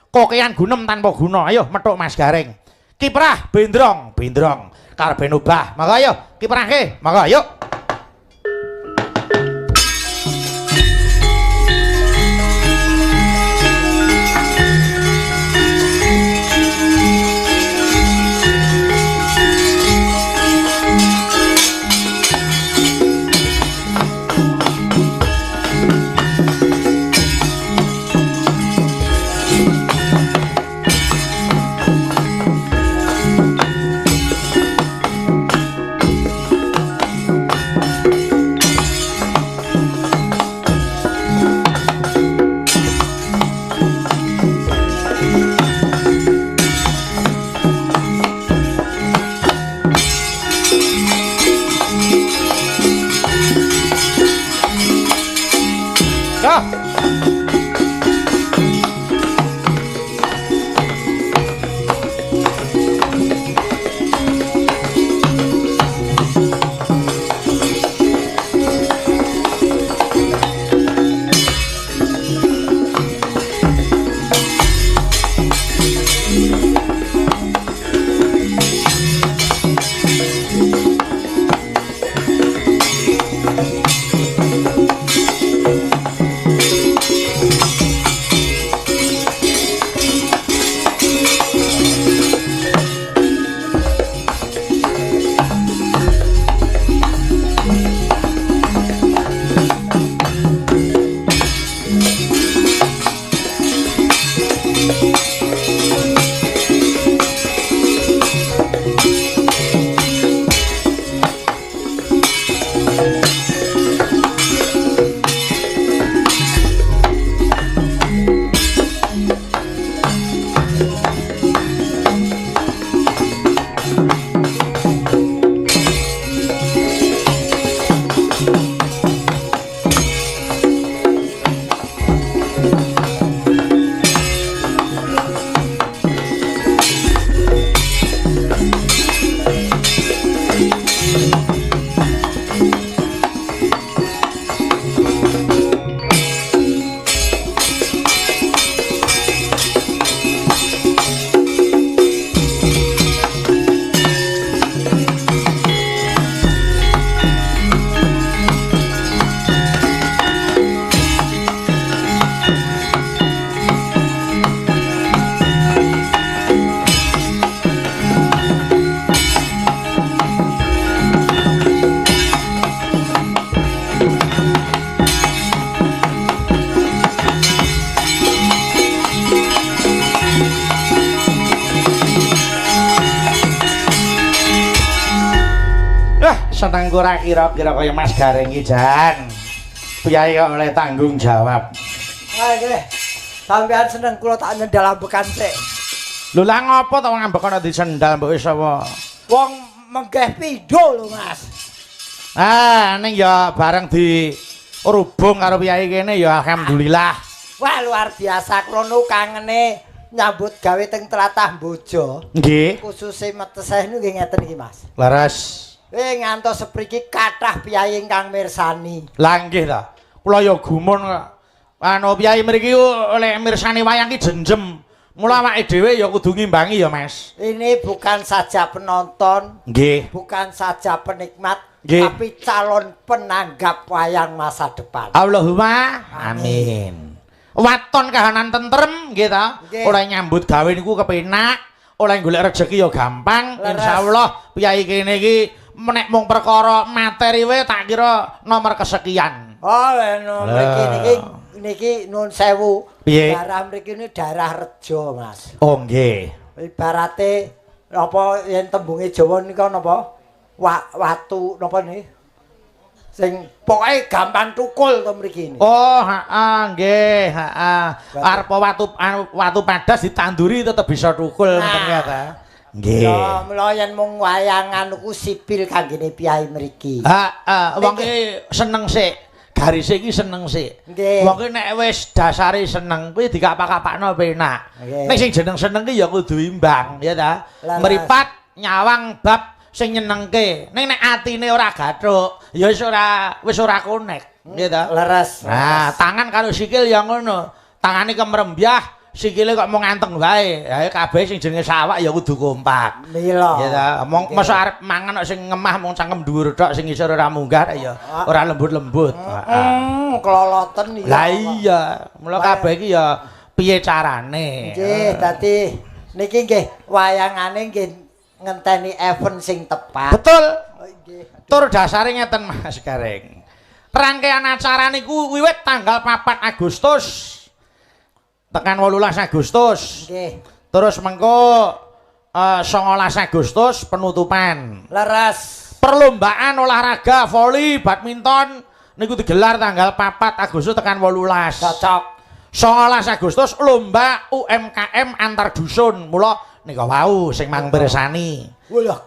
Kokean gunem tanpa guna. Ayo metuk Mas Gareng. Kiprah bendrong, bendrong karepe obah. Monggo ayo kiprahke. Monggo ayo. Seneng ora kira-kira kaya Mas Gareng iki jan. Piye kok oleh tanggung jawab. Ha nggih. Sampeyan seneng kula tak nyendal ambekan sik. Lho lah ngopo to wong ambek ana disendal mbok wis apa? Wong menggeh pindho lho Mas. Ah ning ya bareng di rubung karo piyai kene ya alhamdulillah. Wah luar biasa kula nu kangene nyambut gawe teng tlatah Mbojo. Nggih. Khususe meteseh niku nggih ngeten iki Mas. Leres. Ngantos sepriki kathah piyai ingkang mirsani. Lah nggih ta. Kula ya gumun kok. Anu piyai mriki oleh mirsani wayang ki jenjem. Mula awake dhewe ya kudu ngimbangi ya, Mas. Ini bukan saja penonton, nggih, bukan saja penikmat, nggih, tapi calon penanggap wayang masa depan. Allahumma amin. Waton kahanan tentrem nggih ta. Oleh nyambut gawe niku kepenak, oleh golek rejeki ya gampang. Insyaallah piyai kene iki nek mung perkara materi wae tak kira nomor kesekian. Oh, mriki niki niki nun sewu. Darah mriki ini darah rejo, Mas. Oh, nggih. Ibarate napa yen tembunge Jawa nika napa? Watu napa niki? Sing pokoke gampang tukul to mriki niki. Oh, heeh, nggih, heeh. Arep watu padas ditanduri tetep bisa tukul ternyata. Nggih. Ya, mula yen mung wayangan niku sipil kanggene piyai mriki. Heeh, wong iki seneng sik. Garise iki seneng sik. Wong ki nek wis dasare seneng kuwi dikapak-kapakno penak. Nek sing jeneng seneng ki ya kudu imbang, ya ta. Mripat nyawang bab sing nyenengke. Ning nek atine ora gathuk, ya wis ora konek, nggih ta. Leres. Nah, tangan karo sikil ya ngono. Tangane kemrembyah sikile kok mung anteng wae. Ha kabeh sing jenenge sawak ya kudu kompak. Mila. Ya ta, mong mosok arep mangan kok sing ngemah mung cangkem dhuwur tok sing ngisor ora munggah ya ora lembut-lembut. Heeh, keloloten iya. Lah iya, mula kabeh iki ya piye carane. Nggih, dadi niki nggih wayangane nggih ngenteni event sing tepat. Betul. Oh, nggih. Tur dasare ngeten Mas Gareng. Rangkaian acara niku wiwit tanggal 4 Agustus tekan 18 Agustus. Nggih. Terus mengko 19 Agustus penutupan. Leres. Perlombaan olahraga voli, badminton niku digelar tanggal 4 Agustus tekan 18. Cocok. 19 Agustus lomba UMKM antar dusun. Mula nika wau sing mang pirsani.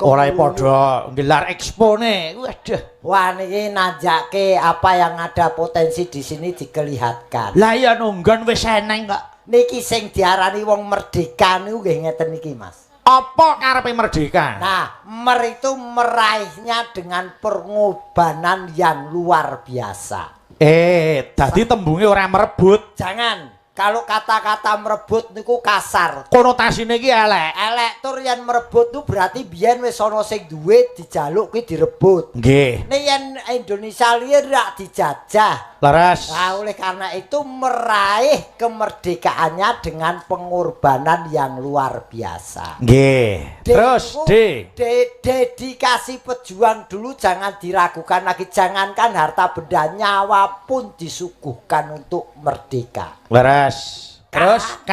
Ora padha nggelar expone. Waduh. Wah niki nanjake apa yang ada potensi di sini dikelihatkan. Lah iya nunggon wis eneng kok. Niki sing diarani wong merdeka niku nggih ngeten niki, Mas. Apa karepe merdeka? Nah, mer itu meraihnya dengan pengorbanan yang luar biasa. Dadi tembunge ora merebut. Jangan. Kalau kata-kata merebut niku kasar. Konotasine iki elek. Elek tur yen merebut tuh berarti biyen wis ana sing duwe dijaluk kuwi direbut. Nggih. Nek yen Indonesia liya rak dijajah. Leres. Nah, oleh karena itu meraih kemerdekaannya dengan pengorbanan yang luar biasa. Nggih. Terus D. Dedikasi pejuang dulu jangan diragukan lagi, jangankan harta benda, nyawa pun disuguhkan untuk merdeka. Leres. Terus K.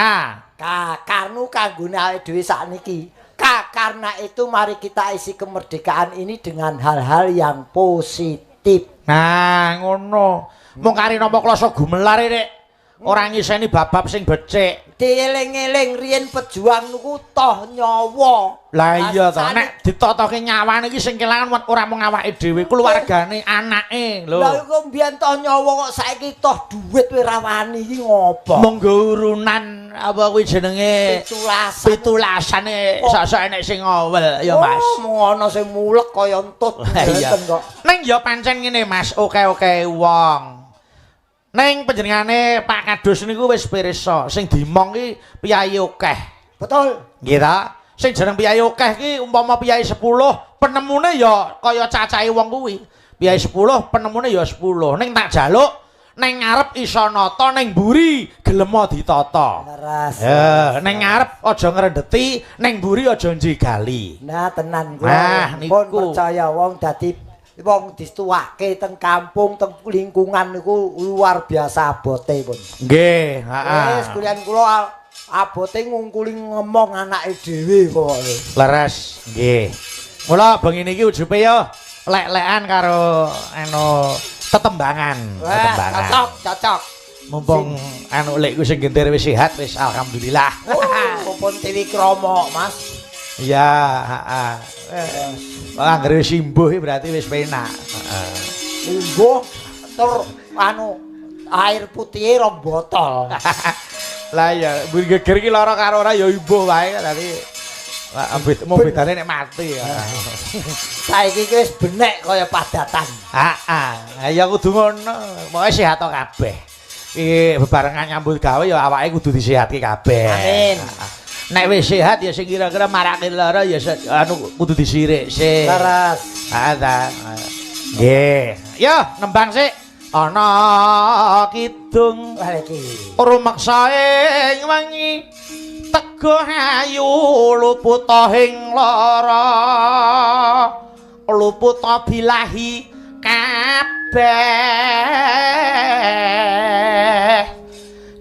K karnu kanggone awake dhewe sakniki. K karena itu mari kita isi kemerdekaan ini dengan hal-hal yang positif. Nah, ngono. Mung kari nampa klasa gumelar rek. Ora ngiseni babab sing becik. Dieling-eling riyen pejuang niku toh nyawa. Lah iya to, nek ditotoke nyawane iki sing kelangan ora mung awake dhewe, keluargane, anake lho. Lah iku mbiyen toh nyawa kok saiki toh duit kowe ra wani iki ngopo? Monggo urunan apa kuwi jenenge? Pitulasan. Pitulasane sok-sok enek sing ngowel ya Mas. Oh, mung ana sing mulek kaya entut ngeten kok. Ning ya pancen ngene Mas, oke-oke wong. Neng panjenengane Pak Kadus niku wis pirsa, sing dimong ki piyayi akeh. Betul. Nggih ta? Sing jeneng piyayi akeh ki umpama piyayi 10, penemune ya kaya cacahe wong kuwi. Piyayi 10, penemune ya 10. Ning tak jaluk neng ngarep iso nata, neng mburi gelem ditata. Leres. Ya, neng ngarep aja ngrendeti, neng mburi aja njegali. Nah, tenan kula. Pun percaya wong dadi wong distuwake teng kampung, teng lingkungan niku luar biasa abote pun. Nggih, heeh. Wis kulian kula abote ngungkuli ngomong anake dhewe pokoke. Leres, nggih. Mula bengi niki ujupe yo lek-lekan karo anu tetembangan, tetembangan. Cocok, cocok. Mumpung anu lekku sing gentir wis sehat wis alhamdulillah. Oh, mumpun tiwikrama, Mas. Iya, heeh. Anggere wis imbuh berarti wis penak. Heeh. Imbuh tur anu air putih rong botol. Lah iya, mburi geger iki lara karo ora ya imbuh wae dadi mung bedane nek mati ya. Saiki iki wis benek kaya padatan. Heeh. Ya kudu ngono. Pokoke sehat kabeh. Iki bebarengan nyambut gawe ya awake kudu disehatke kabeh. Amin. Nek wis sehat ya sing kira-kira marake lara ya anu kudu disirik sik. Leres. Heeh ta. Nggih. Yo nembang sik. Ana kidung iki. Rumeksa ing wengi teguh ayu luput ing lara. Luput bilahi kabeh.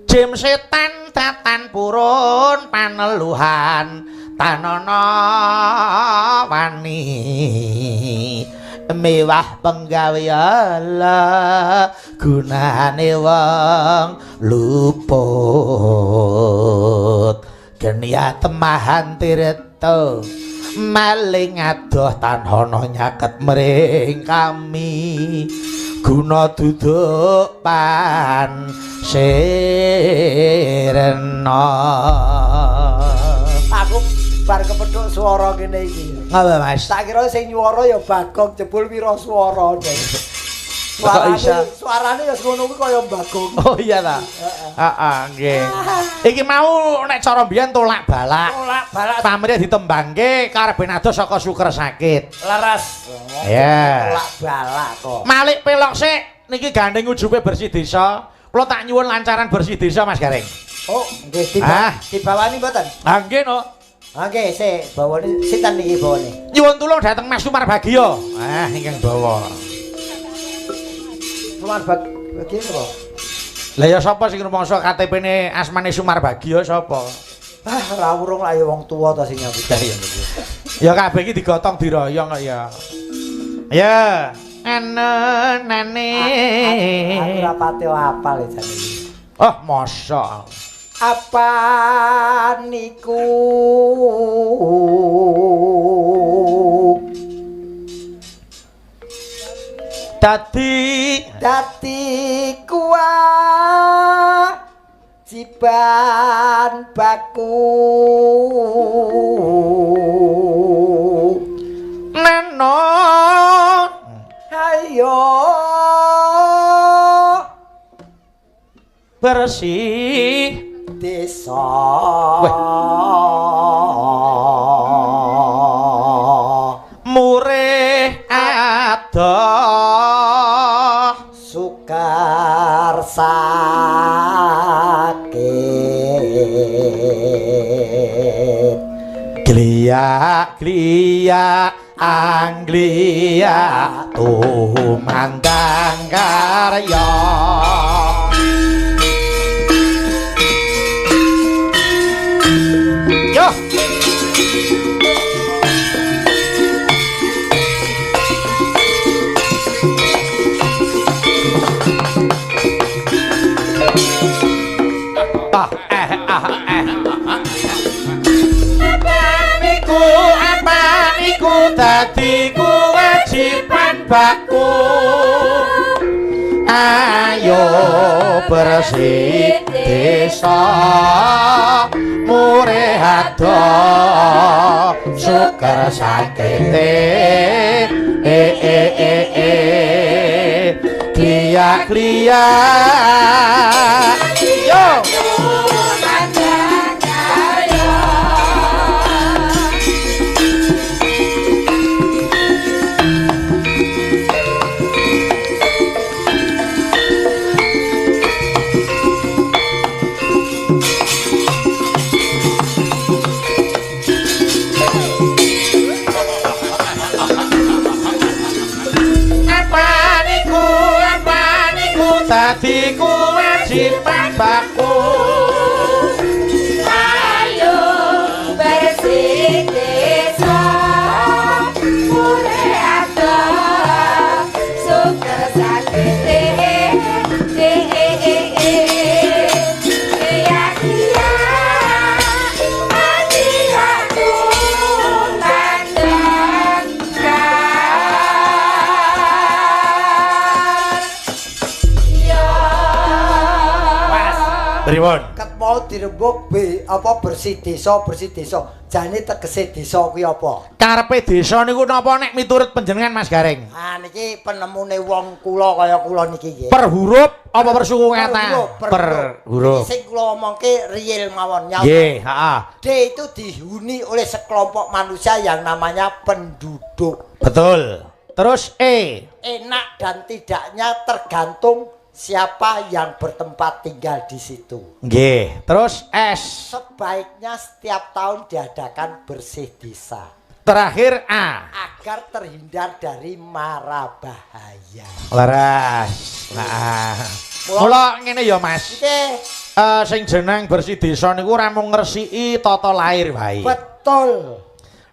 Jim setan datan purun paneluhan tanana wani mewah penggawe Allah gunane wong luput genia temahan tirta maling adoh tanana nyaket mring kami guna duduk pan sirena. Aku bar kepethuk swara kene iki. Ngapa Mas? Tak kira sing nyuwara ya Bagong jebul wiraswara. Kok isa? Suarane ya ngono kuwi kaya Mbagong. Oh iya ta. Heeh, nggih. Iki mau nek cara mbiyen tolak balak. Tolak balak pamrih ditembangke karepe adoh saka suker sakit. Leres. Ya. Tolak balak kok. Malik pelok sik niki gandeng ujube bersih desa. Kula tak nyuwun lancaran bersih desa Mas Gareng. Oh, nggih dibawani mboten? Ah nggih no. Ah nggih, sik bawane sinten niki bawane? Nyuwun tulung dhateng Mas Sumarbagio. Ah ingkang bawa. Sumarbagio sapa? Lah ya sapa sing rumangsa KTP-ne asmane Sumarbagio sapa? Ah, ora urung lah ya wong tuwa ta sing nyambut gawe niku. Ya kabeh iki digotong diroyong kok ya. Ya, anane. Aku ora pati apal ya jane. Oh, mosok. Apa niku dadi kewajiban baku neno ayo bersih desa murih adoh sukar sakit gliak gliak angliak tumandang karya. Yo. Apa niku dadi kewajiban baku. Ayo bersih desa murih adoh suker sakite kliak kliak yo. Dadi kewajiban baku. Ayo bersih desa murih adoh suker sakit. Pripun? Ket mau dirembug apa bersih desa, bersih desa. Jane tegese desa kuwi apa? Karepe desa niku napa nek miturut panjenengan Mas Gareng? Ah niki penemune wong kula kaya kula niki nggih. Per huruf apa per suku kata? Per huruf. Sing kula omongke real mawon. Nggih, heeh. D itu dihuni oleh sekelompok manusia yang namanya penduduk. Betul. Terus E. Enak dan tidaknya tergantung siapa yang bertempat tinggal di situ. Nggih. Terus S. Sebaiknya setiap tahun diadakan bersih desa. Terakhir A. Agar terhindar dari mara bahaya. Leres. Nah. Mula ngene ya Mas. Nggih. Sing jeneng bersih desa niku ora mung ngresiki tata lahir wae. Betul.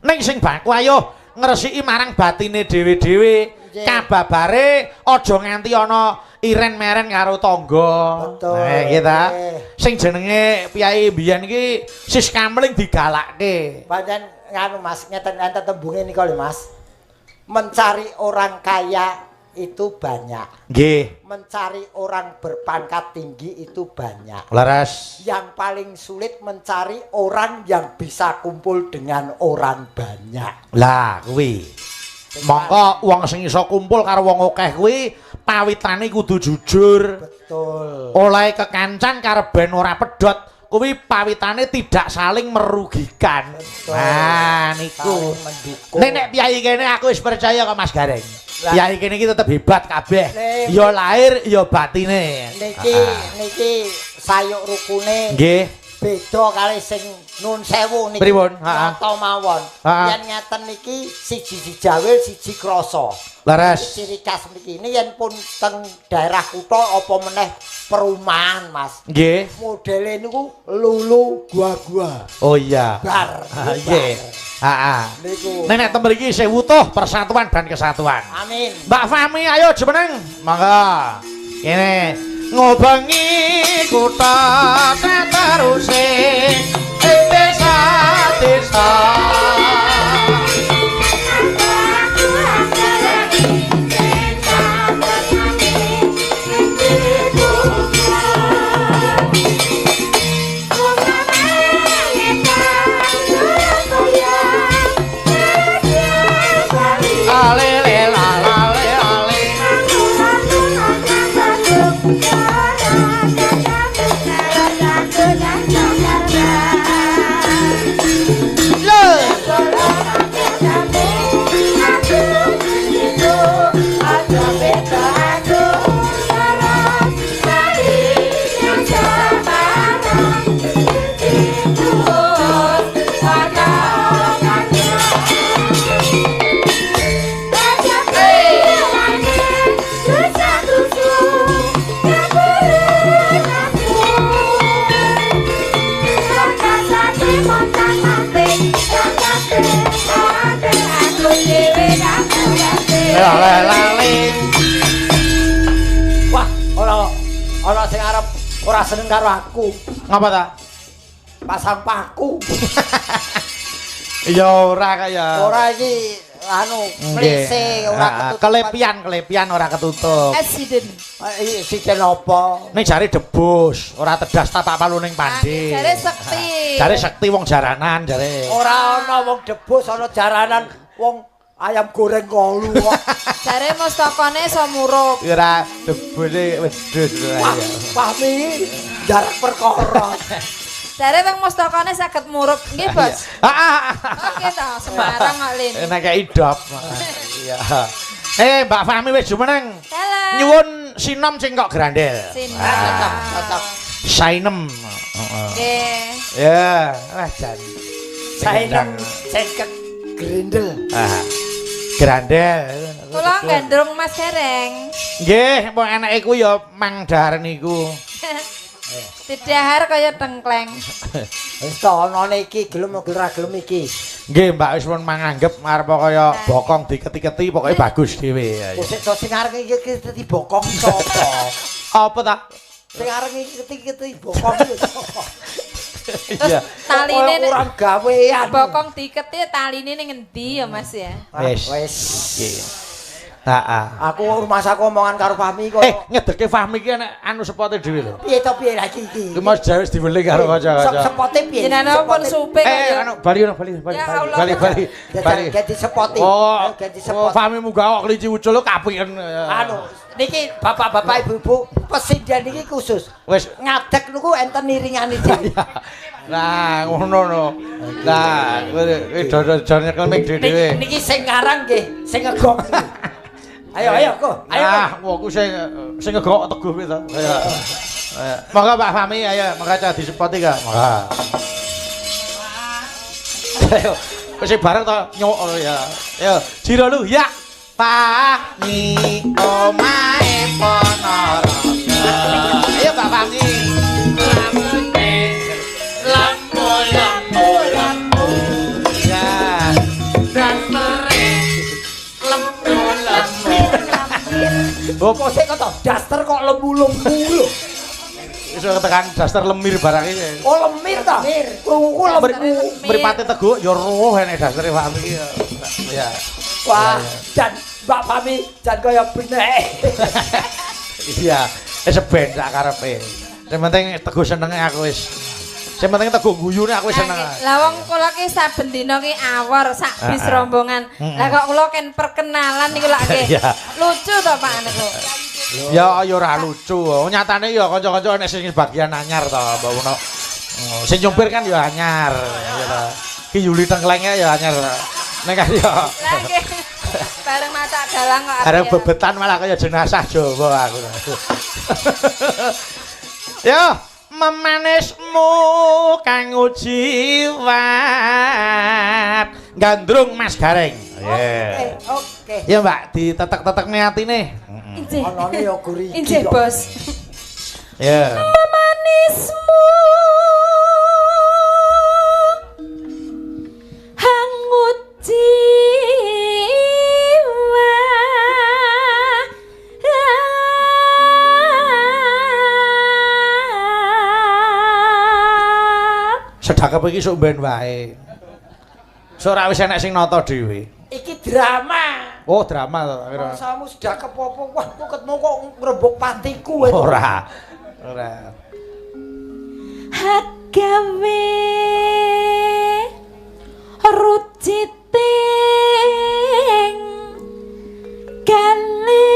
Ning sing baku ayo ngresiki marang batine dhewe-dhewe. Kababare aja nganti ana iren-meren karo tangga. Betul. Nah, iki ta. Sing jenenge piyai mbiyen iki sis kamling digalakke. Pancen nganu Mas, ngeten enten tembunge nika lho Mas. Mencari orang kaya itu banyak. Nggih. Mencari orang berpangkat tinggi itu banyak. Leres. Yang paling sulit mencari orang yang bisa kumpul dengan orang banyak. Lah kuwi. Mongko wong sing iso kumpul karo wong akeh kuwi pawitane kudu jujur. Betul. Oleh kekancan kareben ora pedhot, kuwi pawitane tidak saling merugikan. Betul. Nah, niku. Nek nek piyayi kene aku wis percaya kok Mas Gareng. Piyayi kene iki tetep hebat kabeh. Ya lahir ya batine. Niki niki sayuk rukune. Nggih. Beda kali sing nun sewu niki. Pripun? Heeh. Nyata mawon. Yen ngeten niki siji dijawil siji krasa. Leres. Ciri khas niki ini yen pun teng daerah kutha apa meneh perumahan, Mas. Nggih. Modele niku lulu gua-gua. Oh iya. Bar. Nggih. Heeh. Niku. Nek nek ten mriki isih wutuh persatuan dan kesatuan. Amin. Mbak Fahmi ayo jumeneng. Monggo. Kene ngobengi kutha sateruse ing desa-desa. Wah, ora sing arep ora seneng karo aku. Ngapa ta? Pasang paku. Ya ora kaya. Ora iki anu klise ora ketutup. Kelepian ora ketutup. Accident. Siden apa? Ning jare debus, ora tedas tapak palu ning pandhe. Jare sekti. Jare sekti wong jaranan jare. Ora ana wong debus ana jaranan wong ayam goreng kolu kok. Jare mustakane iso murup. Ora debuse wedhus ora ya. Fahmi jarak perkara. Jare wong mustakane saged murup nggih, Bos. Heeh. Oke ta, Semarang kok Lin. Nek idop. Iya. Mbak Fahmi wis jumeneng. Nyuwun sinom sing kok grandel. Sinom. Cocok. Sainem. Heeh. Nggih. Ya, wah jan. Sainem sing grendel. Ah. Grandel. Kula gandrung Mas Gareng. Nggih, wong enake ku ya mang dahar niku. Didahar kaya tengkleng. Wis ta anane iki gelem ora gelem iki. Nggih, Mbak wis pun manganggep arep kaya bokong diketi-keti pokoke bagus dhewe. Kok sik sing arep iki keti bokong sapa? Apa ta? Sing arep iki keti-keti bokong sapa? Terus taline ora gawean. Bokong diketi taline ning ngendi ya Mas ya? Wis. Wis. Heeh. Aku rumasaku omongan karo Fahmi kok. Ngedeke Fahmi iki nek anu sepote dhewe lho. Piye to piye lagi iki? Ki Mas wis diweling karo kanca-kanca. Sepote piye? Jenengan pun supe kok. Anu bali bali bali bali bali. Bali ganti sepoti. Ganti sepot. Fahmi munggah kok kelinci ucul kapiken. Anu niki bapak-bapak ibu-ibu pesinden niki khusus. Wis ngadeg niku enten iringane dhewe. Nah, ngono no. Nah, kowe do nyekel mik dhewe. Niki sing ngarang nggih, sing ngegok. Ayo ayo kok. Ayo. Ah, aku sing sing ngegok teguh piye to. Ayo. Ayo. Monggo Pak Fahmi, ayo monggo cah disepoti ka. Monggo. Ayo, wis bareng to nyok ya. Ayo, jiro lu ya. Fahmi omahe Ponorogo. Ayo Pak Fahmi. Lampu lampu lampu. Ya. Dastere lembu lembu. Kok sik kok to daster kok lembu-lembu lho. Iso tekan daster lemir barang iki. Oh lemir ta? Krunguku lembu. Mripate teguk ya roh enek dastere Fahmi iki. Ya. Wah, jan Mbak Fahmi jan kaya benek. Iya, wis ben sak karepe. Sing penting teguh senenge aku wis. Sing penting teguh guyune aku wis seneng. Lah wong kula ki saben dina ki awor sak bis rombongan. Lah kok kula ken perkenalan niku lak nggih. Lucu to Pak niku. Ya ya ora lucu. Nyatane ya kanca-kanca nek sing bagian anyar to, mbok ono. Sing nyumpir kan ya anyar, ya ta. Ki Yuli tengklenge ya anyar. Nek kan ya. Lah nggih. Bareng macak dalang kok. Bareng bebetan malah kaya jenazah Jawa aku. Ya, memanismu kang ujiwat. Gandrung Mas Gareng. Oke, oke. Ya Mbak, ditetek-tetekne atine. Injih. Anane ya gurih. Injih, Bos. Ya. Memanismu hangut jiwa. Sedakep iki sok ben wae. Sok ora wis enek sing nata dhewe. Iki drama. Oh, drama to tak kira. Masamu sedakep apa? Wah, kok ketemu kok ngrembug patiku. Ora. Ora. Hagawe ruciting galih.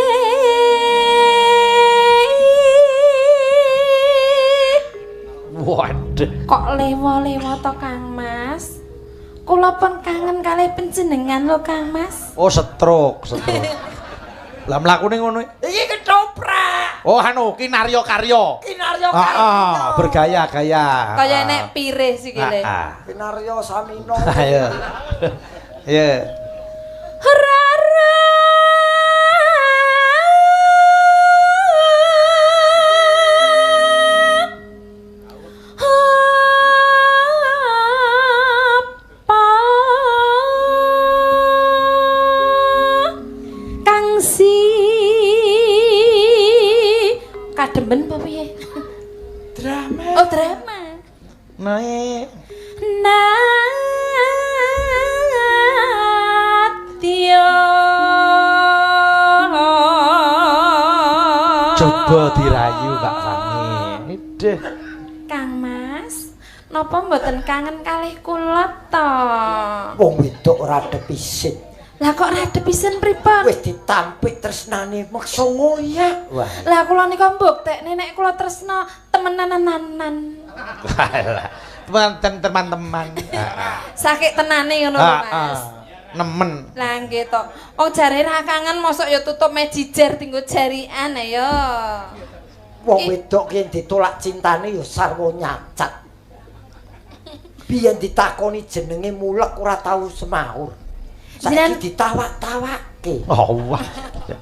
Waduh. Kok lewo-lewo to Kang Mas? Kula pun kangen kalih panjenengan lho Kang Mas. Oh, stroke, stroke. Lah mlakune ngono. Iki ketoprak. Oh, anu Kinaryo Karyo. Kinaryo Karyo. Heeh, bergaya-gaya. Kaya nek pirih sikile. Heeh. Kinaryo Samino. Ayo. Iya. Rara. Kademen apa piye? Drama. Oh, drama. Nae. Natya. Coba dirayu Mbak Fani. Ideh. Kang Mas, napa mboten kangen kalih kula to? Wong wedok ora depisit. Lah kok radep pisan pripun? Wis ditampik tresnane meksa ngoyak. Wah. Lah kula nika mbuktekne nek kula tresna temenanan. Teman-teman. Sakit tenane ngono lho Mas. Nemen. Lah nggih to. Wong jare ra kangen mosok ya tutup mejijer dinggo jarian ya. Wong wedok ki ditolak cintane ya sarwa nyacat. Biyen ditakoni jenenge mulek ora tau semaur. Saiki ditawak-tawake. Oh wah.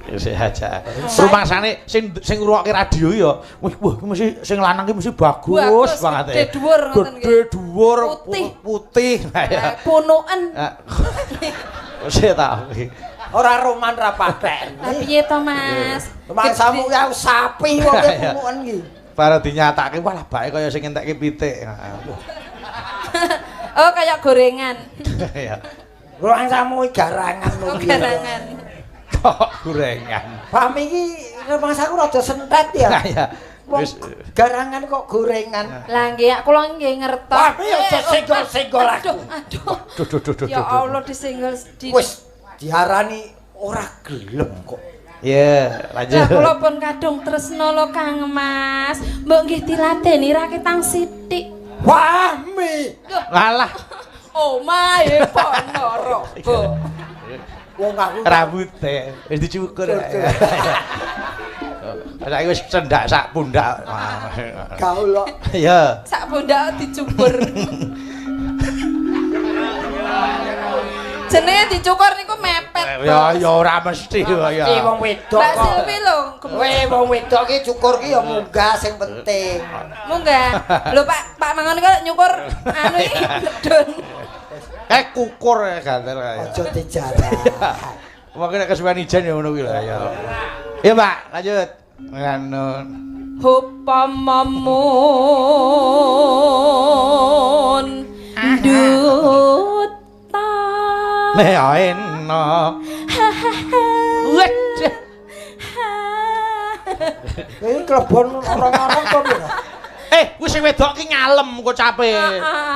Aja. Rumangsane sing sing ngrungokke radio ya, wah iki mesti sing lanang iki mesti bagus banget. Gede dhuwur ngoten nggih. Gede dhuwur, putih. Putih. Punuken. Wis ta. Ora roman ra paten. Lah piye to, Mas? Mangsamu ya sapi wong punuken iki. Para dinyatake wah bake kaya sing entekke pitik. Oh, kaya gorengan. Iya. Ruangsamu garangan lho. Garangan. Kok gorengan. Paham iki rumangsaku rada sentet ya. Iya. Wis garangan kok gorengan. Lah nggih, kula nggih ngertos. Wah, piye aja senggol-senggol aku. Aduh. Duh. Ya Allah disenggol di. Wis diarani ora gelem kok. Iya, lanjut. Lah kula pun kadung tresna lho Kang Mas. Mbok nggih diladeni raketang sithik. Fahmi. Alah. Omahe Ponorogo. Wong aku rambute wis dicukur. Saiki wis cendak sak pundak. Gaul kok. Iya. Sak pundak dicukur. Jenenge dicukur niku mepet. Ya ya ora mesti ya. Iki wong wedok. Mbak Silvi lho. Kowe wong wedok iki cukur ki ya munggah sing penting. Munggah. Lho Pak, Pak Mangon kok nyukur anu iki medun. Kukur ya gantel kae. Aja dijarah. Wong nek kesuwen ijen ya ngono kuwi lho ya. Ya Pak, lanjut. Ngono. Hupamamun duta. Neoeno. Waduh. Iki klebon orang-orang to piye? Kuwi sing wedok ki ngalem kocape.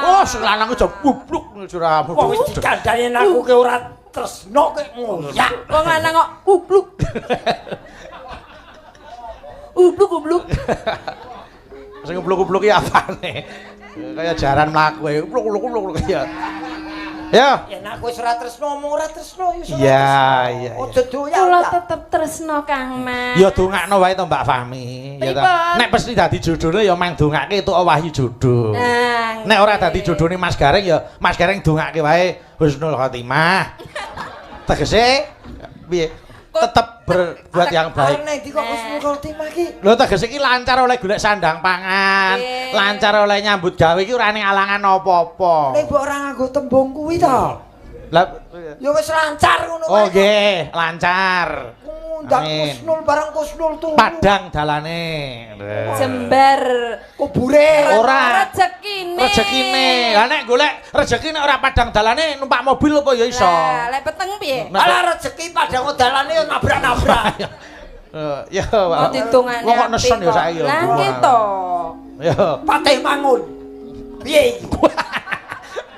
Oh, sing lanang ku jan bubluk jurah. Wong wis dikandani aku ki ora tresno ki ngoyak. Wong lanang kok bubluk. Ubluk-ubluk. Sing ubluk-ubluk ki apane? Kaya jaran mlaku ae. Ubluk-ubluk ya. Ya. Yen aku wis ora tresno omong ora tresno ya. Iya, iya. Aja doyak. Kula tetep tresno Kang Mas. Ya dongakno wae to Mbak Fahmi. Ya ta. Nek pasti dadi jodhone ya mang dongake entuk wahyu jodoh. Nek ora dadi jodhone Mas Gareng ya Mas Gareng dongake wae husnul khotimah. Tegese piye? Tetep berbuat yang baik. Nek ndi kok husnul khotimah iki? Lho tegese iki lancar oleh golek sandang pangan, lancar oleh nyambut gawe iki ora ning alangan apa-apa. Nek mbok ora nganggo tembung kuwi to. Lah ya wis lancar ngono wae. Oh nggih, lancar. Ngundang husnul barang husnul turu. Padang dalane. Jember kubure. Ora rezekine. Rezekine. Lah nek golek rezeki nek ora padang dalane numpak mobil apa ya iso. Lah lek peteng piye? Alah rezeki padang dalane ya nabrak-nabrak. Ya. Wong kok nesen ya saiki ya. Lah nggih to. Ya. Patih Mangun. Piye iki?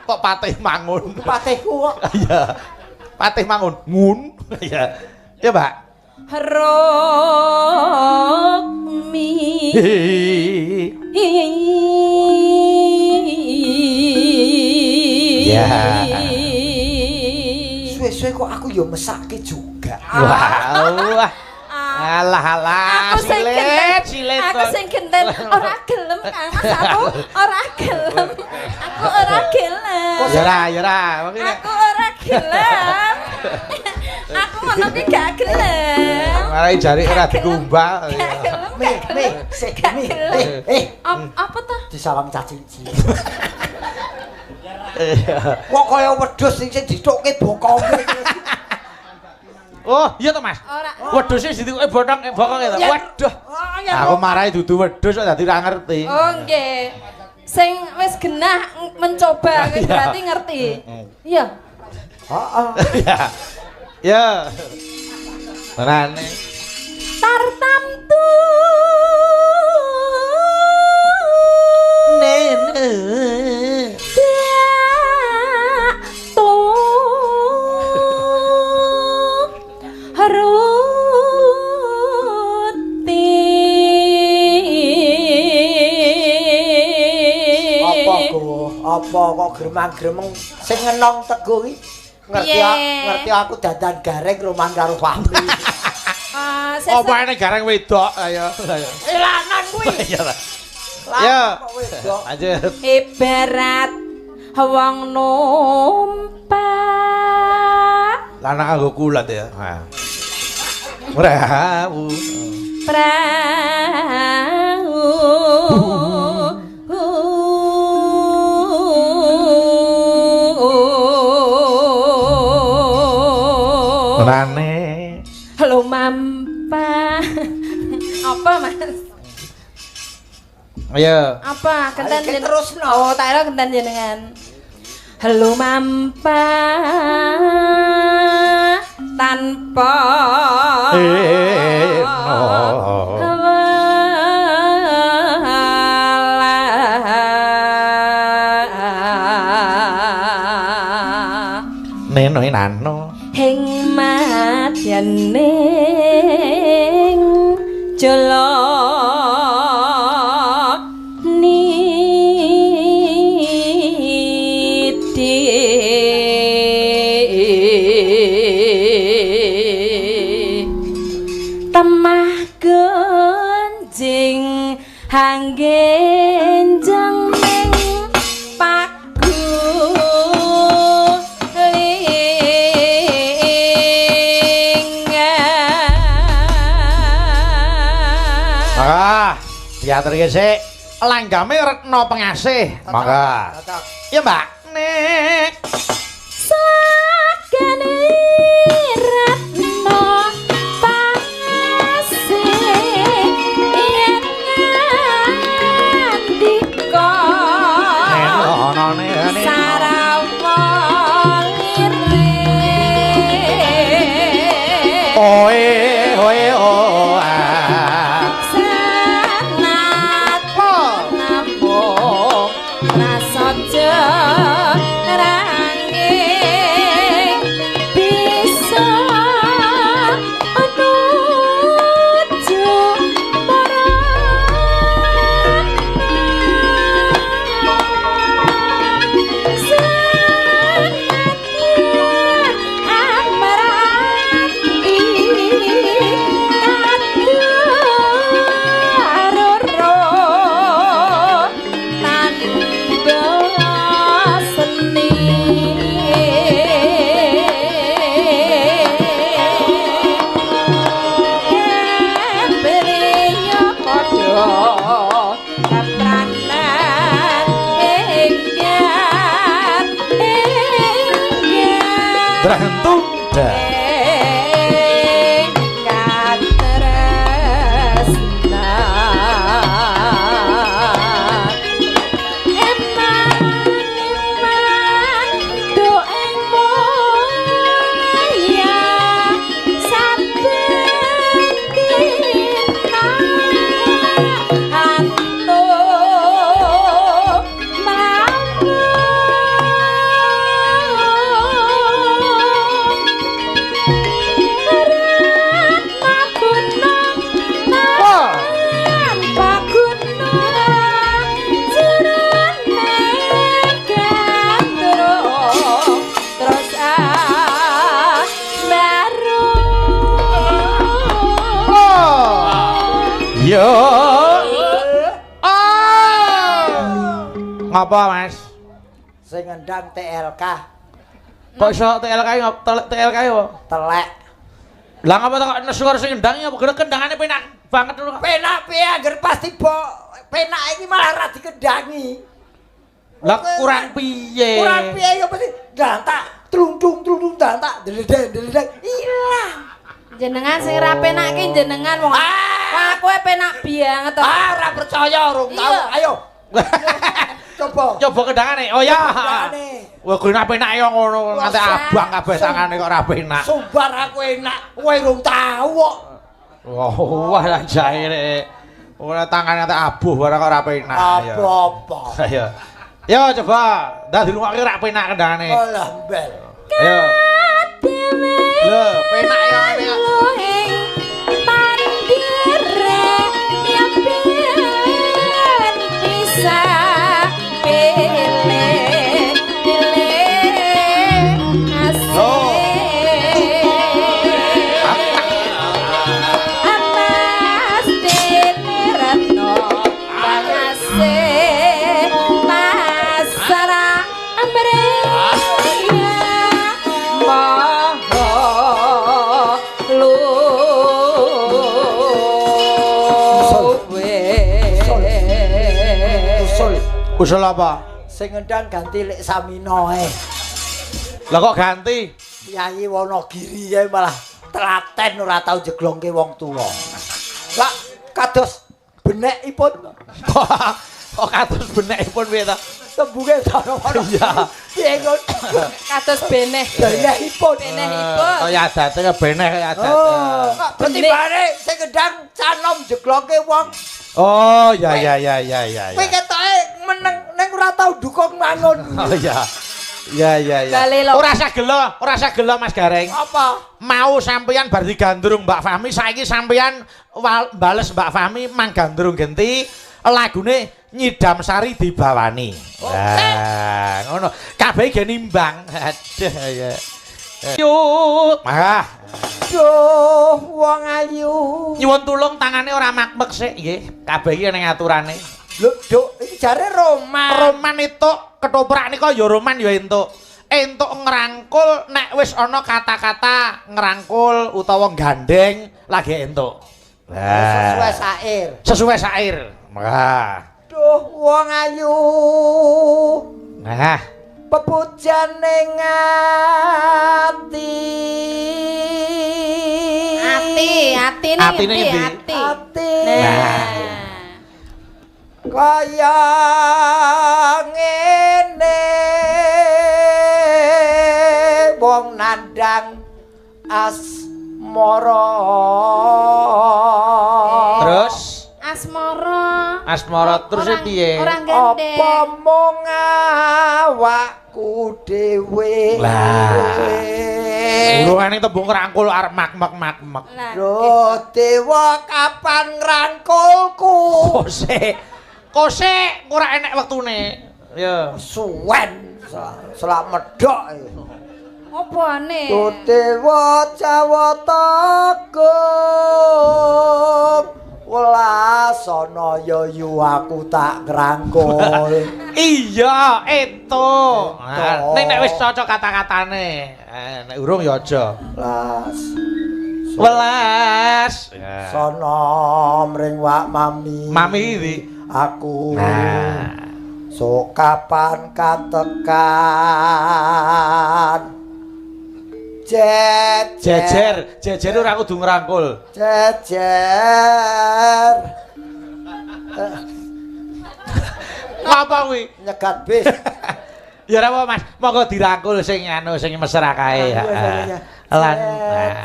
Kok Patih Mangun? Patihku kok. Iya. Patih Mangun. Ngun. Iya. Ya, Mbak. Rokmi. Ya. Suwe-suwe kok aku ya mesake juga. Wah, wah. Alah alah. Aku sing genten. Aku sing genten ora gelem Kang Mas aku ora gelem. Aku ora gelem. Ya ora, ya ora. Aku ora gelem. Aku ngono ki gak gelem. Marai jari ora dikumbah. Mi, mi, sik mi. Apa ta? Disawang cacing cilik. Kok kaya wedhus sing dithukke bokonge. Oh, iya to Mas. Ora. Wedhuse dituke bothong bokonge to. Waduh. Aku marahi dudu wedhus kok dadi ora ngerti. Oh, nggih. Sing wis genah mencoba berarti ngerti. Iya. Heeh. Iya. Ya. Tenane. Tartamtu. Nene. Ruti. Apa go? Apa kok gremang-gremeng sing ngenong Teguh iki? Ngerti ngerti aku dandan Gareng roman karo Fahmi. Apa ene Gareng wedok ayo. Lanang kuwi. Iya ta. Ya. Lanjut. Ibarat wong numpak. Lanang nganggo kulat ya. Prau. Prau. Rane. Lumampa. Apa Mas? Ayo. Apa? Genten terus no. Oh, tak kira genten jenengan. Lumampa tanpa neno nano hing madyaning jala niti temah gonjing hanggenjeng ning pagu. Ah, diaturke sik. Langgame Retno Pengasih. Mangga. Iya, Mbak. Nek sakene Retno Pengasih yen ngandika sarawa lire. Oe oe o a. Senat namung prasaja ra. Drang tunda. Katresnan eman eman do ing mulya saben dina antuk mlaku Yo. Ah. Ngapa, Mas? Sing ngendang TLK. Kok iso TLK TLK apa? Telek. Lah ngapa kok nesu karo sing ngendang ya apa kendangane penak banget ngono. Penak piye angger pas tiba penak iki malah ra dikendangi. Lah kurang piye? Kurang piye ya mesti ndantak trung-trung ndantak dledeng-dledeng ilang. Jenengan sing ra penak ki jenengan wong. Wah, kowe penak banget to. Ah, ora percaya urung tau. Ayo. Coba. Coba kendangane. Oh ya. Wah, kuwi ra penak ya ngono, nganti abang kabeh tangane kok ra penak. Sumbar aku enak, kowe urung tau kok. Wah, wah lah jae. Ora tangane nganti abuh barang kok ra penak. Apa-apa. Ayo. Yo coba, ndak dirungokke ra penak kendangane. Alah, mbel. Ayo. Lho, penak ya ngene. Usul apa? Sing ngendang ganti Lek Samino ae. Lah kok ganti? Kyai Wonogiri ae malah telaten ora tau jeglongke wong tuwa. Lah kados benekipun. Kok kados benekipun piye ta? Tembunge sono-sono. Iya. Piye ngono? Kados beneh. Benehipun. Benehipun. Kaya adate ya beneh kaya adate. Oh, ketimbane sing ngendang canom jeglongke wong. Oh, ya ya ya ya ya. Kowe ketoke meneng ning ora tau dukung mangun. Oh iya. Ya ya ya. Ora usah gelo, ora usah gelo Mas Gareng. Apa? Mau sampeyan bar digandrung Mbak Fahmi, saiki sampeyan bales Mbak Fahmi mang gandrung genti lagune Nyidam Sari dibawani. Lah, ngono. Kabeh ge nimbang. Aduh ya. Yuk, mangga. Duh, wong ayu. Nyuwun tulung tangane ora makmek sik nggih. Kabeh iki ning aturane. Lho, Duk, iki jare roman. Roman entuk ketoprak nika ya roman ya entuk. Entuk ngrangkul nek wis ana kata-kata ngrangkul utawa gandeng lagi entuk. Lah, sesuai syair. Sesuai syair. Mangga. Duh, wong ayu. Nah, pepujane ati. Ati, atine ngendi? Ati. Ati. Nah. Kaya ngene wong nandang asmara. Terus asmara. Asmara terus piye? Apa mung awakku dhewe? Lah. Urungane tembung ngrangkul arep mak-mak-mak. Lho, dewa kapan ngrangkulku? Kose. Kose ora enek wektune. Ya. Suwen selak medhok. Opone? Dewa Jawata Agung. Welasana ya yu aku tak ngrangkul. Iya, itu. Nah, ning nek wis cocok kata-katane. Nek urung ya aja. Las. Welas. Sono mring wak mami. Mami iki aku. Nah. Sok kapan katekan Jejer. Jejer, jejer ora kudu ngrangkul. Jejer. Ngapa kuwi? Nyegat bis. Ya ora apa Mas, monggo dirangkul sing anu sing mesra kae. Lan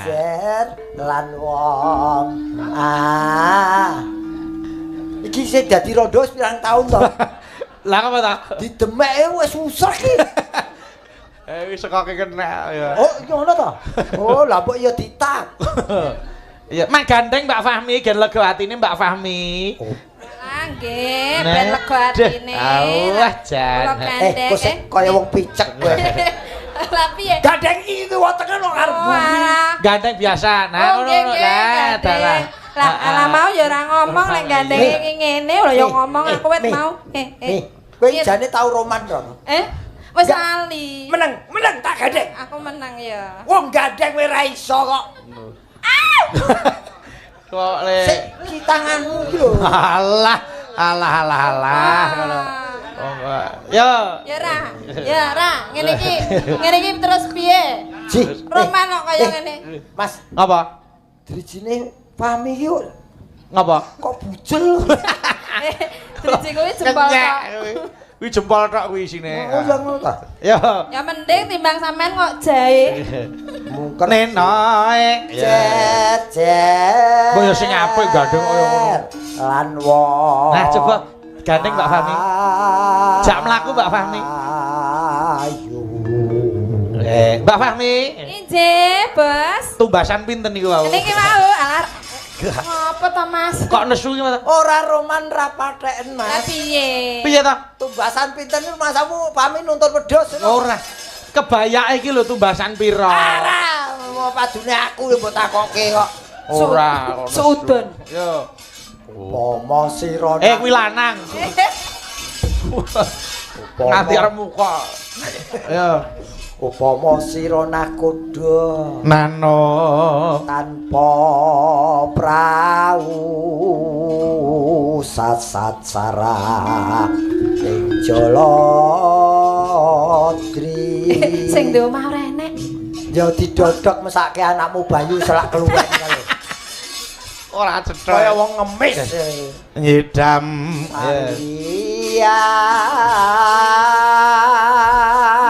jejer lan wong. Ah. Iki sing dadi rondo wis pirang taun to? Lah apa ta? Didemeke wis susah iki. Wis sekoke kena ya. Oh, iki ngono to? Oh, lah mbok ya ditak. Iya, mak gandeng Mbak Fahmi, gen lega atine Mbak Fahmi. Oh. Nggih, ben lega atine. Allah jan. Kok kaya wong picek kowe. Lah piye? Gandeng iki wetenge kok arep buri. Gandeng biasa. Nah, ngono lah, dalah. Lah, lah mau ya ora ngomong lek gandenge ngene lho ya ngomong aku wit mau. Kowe jane tau roman to? Wis lali. Meneng, meneng tak gandeng. Aku menang ya. Wong gandeng kowe ra iso kok. Kok le sik iki tanganmu iki lho. Alah, alah alah alah ngono. Yo. Ya ra. Ya ra, ngene iki. Ngene iki terus piye? Roman kok kaya ngene. Mas, ngapa? Drijine Fahmi iki ngapa? Kok bujel? Driji kuwi jempol tok. Kuwi jempol tok kuwi isine. Oh, ya ngono ta. Ya. Ya mending timbang sampean kok jahe. Mungker nenoe. Jejer. Mbok ya sing apik gandeng kaya ngono. Lan wong. Nah, coba gandeng Mbak Fahmi. Jak mlaku Mbak Fahmi. Ayo. Mbak Fahmi. Injih, Bos. Tumbasan pinten niku wau? Niki wau alar. Ngopo to, Mas? Kok nesu iki, Mas? Ora roman ra patheken, Mas. Lah piye? Piye to? Tumbasan pinten niku masamu Fahmi nuntun wedhus. Ora. Kebayake iki lho tumbasan pira? Ora, mau padune aku ya mbok takoke kok. Ora, suudon. Yo. Upama sira. Kuwi lanang. Nganti arep muka. Yo. Upama sira nakoda nano tanpa prau sasat sara ing Jaladri. Sing duwe omah ora enek. Ya didodok mesake anakmu Bayu selak keluwen karo. Ora cetha. Kaya wong ngemis. Nyidam. Iya.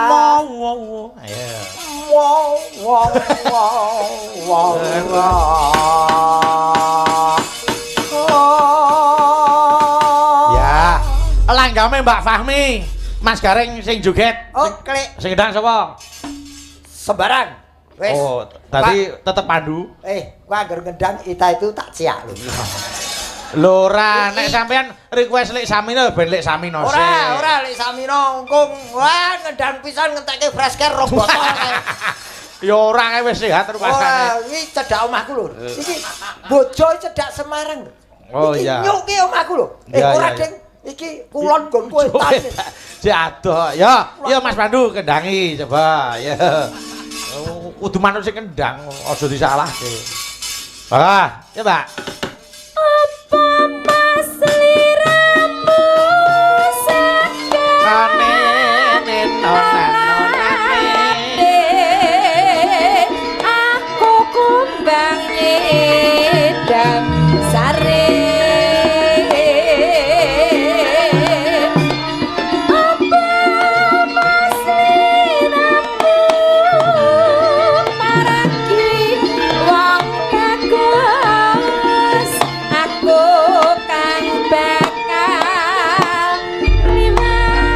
Wow. Wow wow wow wow. Ya, langgame Mbak Fahmi. Mas Gareng sing joget. Oke. Sing ndang sapa? Sembarang. Wis. Oh, tadi tetep pandu. Kowe angger ngendang ita itu tak ciak lho. Lho ora, nek sampean request Lek Samino ben Lek Samino sik. Ora, ora Lek Samino engko wah ngendang pisan ngentekke fresh care rong botol. Ya ora kae wis sehat rupane. Ora, iki cedhak omahku lho. Iki bojo cedhak Semarang. Oh iya. Iki nyuke omahku lho. Ora ding, iki kulon nggonku etan. Jek adoh. Ya, ya Mas Pandu kendangi coba. Ya. Kudu manut sing kendang, aja disalahke. Ah, ya Mbak. Apa Mas liramu sakane neno-neno aku kumbang nyidam sare. Apa Mas liramu maraki wong kagus aku kang bakal liwate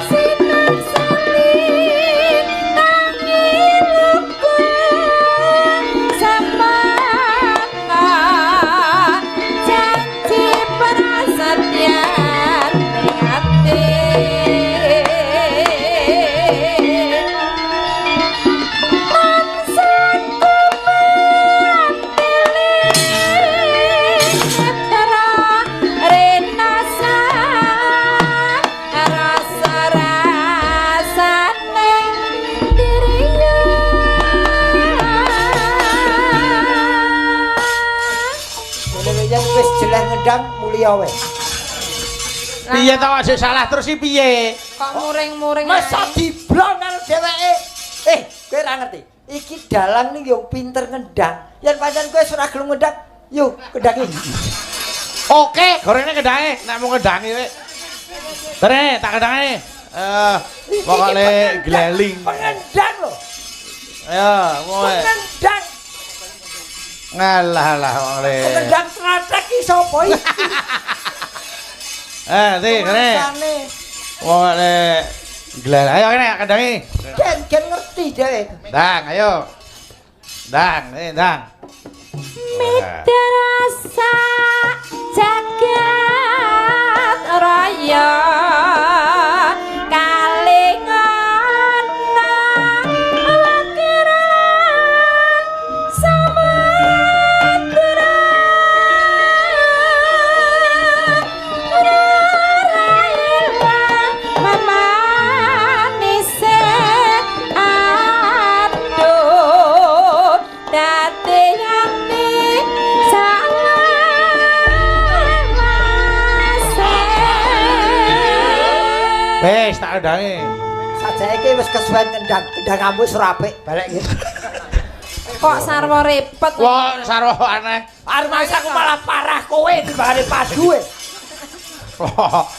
sinar salin tangi luku samana janji prasetyan ning ati. Yen wis jeleh ngendang mulya wae. Piye to kok salah terus iki piye? Kok muring-muring. Masa diblong karo dheweke. Kowe ora ngerti. Iki dalang ning yo pinter ngendang. Yen pancen kowe ora gelem ngendang, yo kendangi. Oke, gorene kendange, nek mau ngendangi kowe. Gorene tak kendange. Pokoke gleling. Pengendang lho. Ayo, kowe. Pengendang. Ngalah lah wong le. Pengendang tratek iki sapa iki? Ndi kene. Wong le glel. Ayo kene kendangi. Gen ngerti dhewe. Ndang, ayo. Ndang, ndang. Midrasa jagat raya kalingan wakiran samudra memanise aduh dadi ati salawase. Wis tak ndangi. Sajake iki wis kesuwen ngendang, kendang kampus ora apik, balik iki. Kok sarwa repot. Wah, sarwa aneh. Arep aku malah parah kowe timbangane padu e. Wah,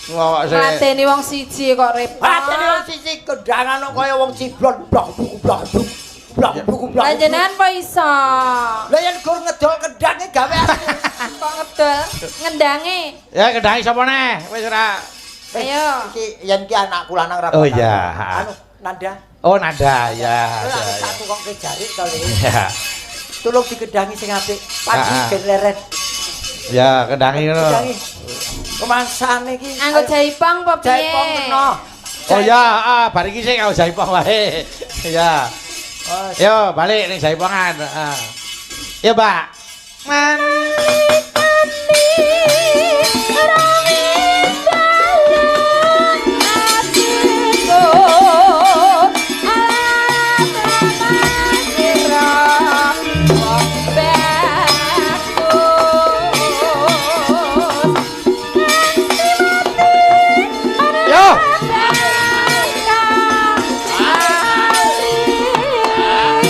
kok mateni wong siji kok repot. Mateni wong siji kendangan kok kaya wong ciblon blok blok blok blok blok blok. Lah jenengan po iso? Lah yen gur ngedol kendange gawe aku. Kok ngedol ngendange? Ya kendange sapa neh? Wis ora. Ayo. Iki yen ki anakku lanang ra. Oh iya. Anu Nanda. Oh Nanda ya. Ya. Aku kok kejarik to, Le. Iya. Tulung dikendangi sing apik. Pagi ben leren. Ya, kendangi ngono. Kendangi. Kemangsane iki. Anggo jaipong apa piye? Jaipong kena. Oh ya, bar iki sing nganggo jaipong wae. Ya. Yo balik ning jaipongan. Heeh. Yo, Mbak. Man.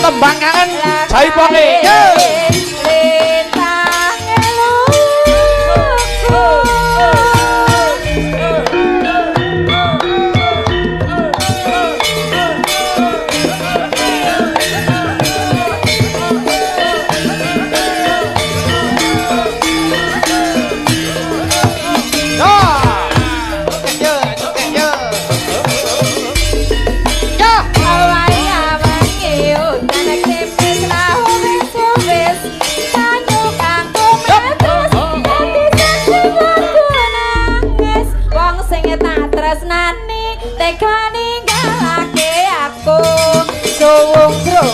Tembang kangen jaiponge.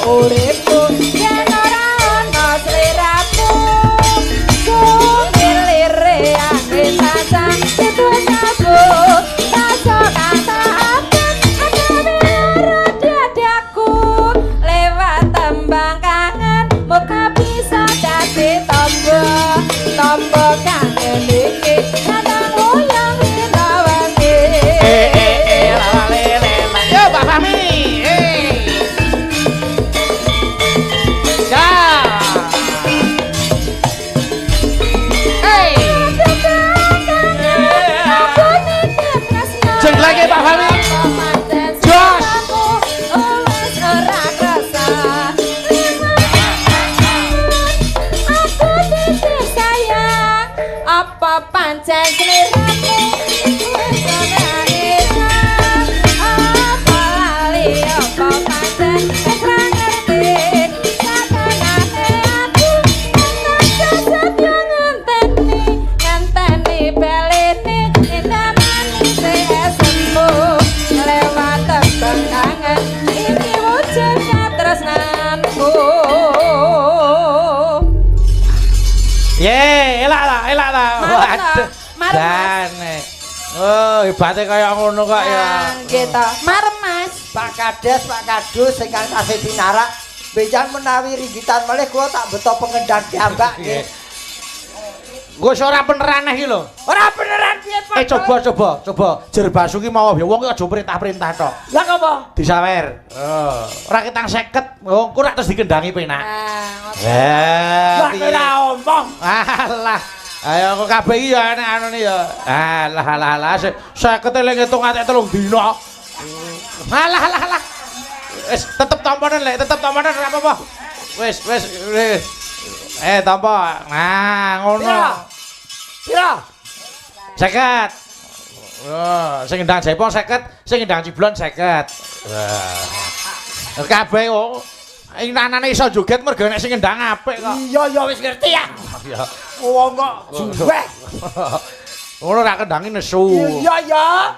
Uripku yen ora ana sliramu sumilire angin tansah itu sabuk rasa kang tak abot ora dadaku lewat tembang kangen muga bisa dadi tombo tombo kangen iki kadang wuyung dina wengi. Yo Mbak Fahmi. Lagi Pak Fahmi. Jos. Aku titip sayang apa pancen sliramu wis ora ilang apa lali apa pancen wis ora ngerti sakanane aku tansah setya ngenteni ngenteni balene lewat tembang kangen iki wujud katresnanku. Ye, elak lah, elak lah. Waduh. Jane. Oh, hebate kaya ngono kok ya. Nggih to. Marem, Mas. Pak Kades, Pak Kadus ingkang tasih pinarak, benjang menawi ringgitan malih kula tak beto pengendang piyambak nggih. Wis ora beneran iki lho. Ora beneran piye, Pak? Coba Jer Basuki mau ya wong iki aja perintah-perintah tok. Lah apa? Disawer. Oh, ora ketang 50. Oh, engko rak terus dikendangi penak. Ah, ngoten. Eh, Lah ora omong. Alah. Ayo kok kabeh iki ya enek anune ya. Alah alah alah 50 le ngitung atek 3 dina. Alah alah alah. Wis tetep tamponen lek, tetep tamponen ora apa-apa. Wis wis wis. Tampa. Nah, ngono. Pira? 50. Oh, sing ndang jaipong 50, sing ndang ciblon 50. Wah. Kabeh kok inanane iso joget mergo nek sing ndang apik kok. Iya ya wis ngerti ya. Iya. Wong kok juweh. Ngono ra kendangi nesu. Iya ya.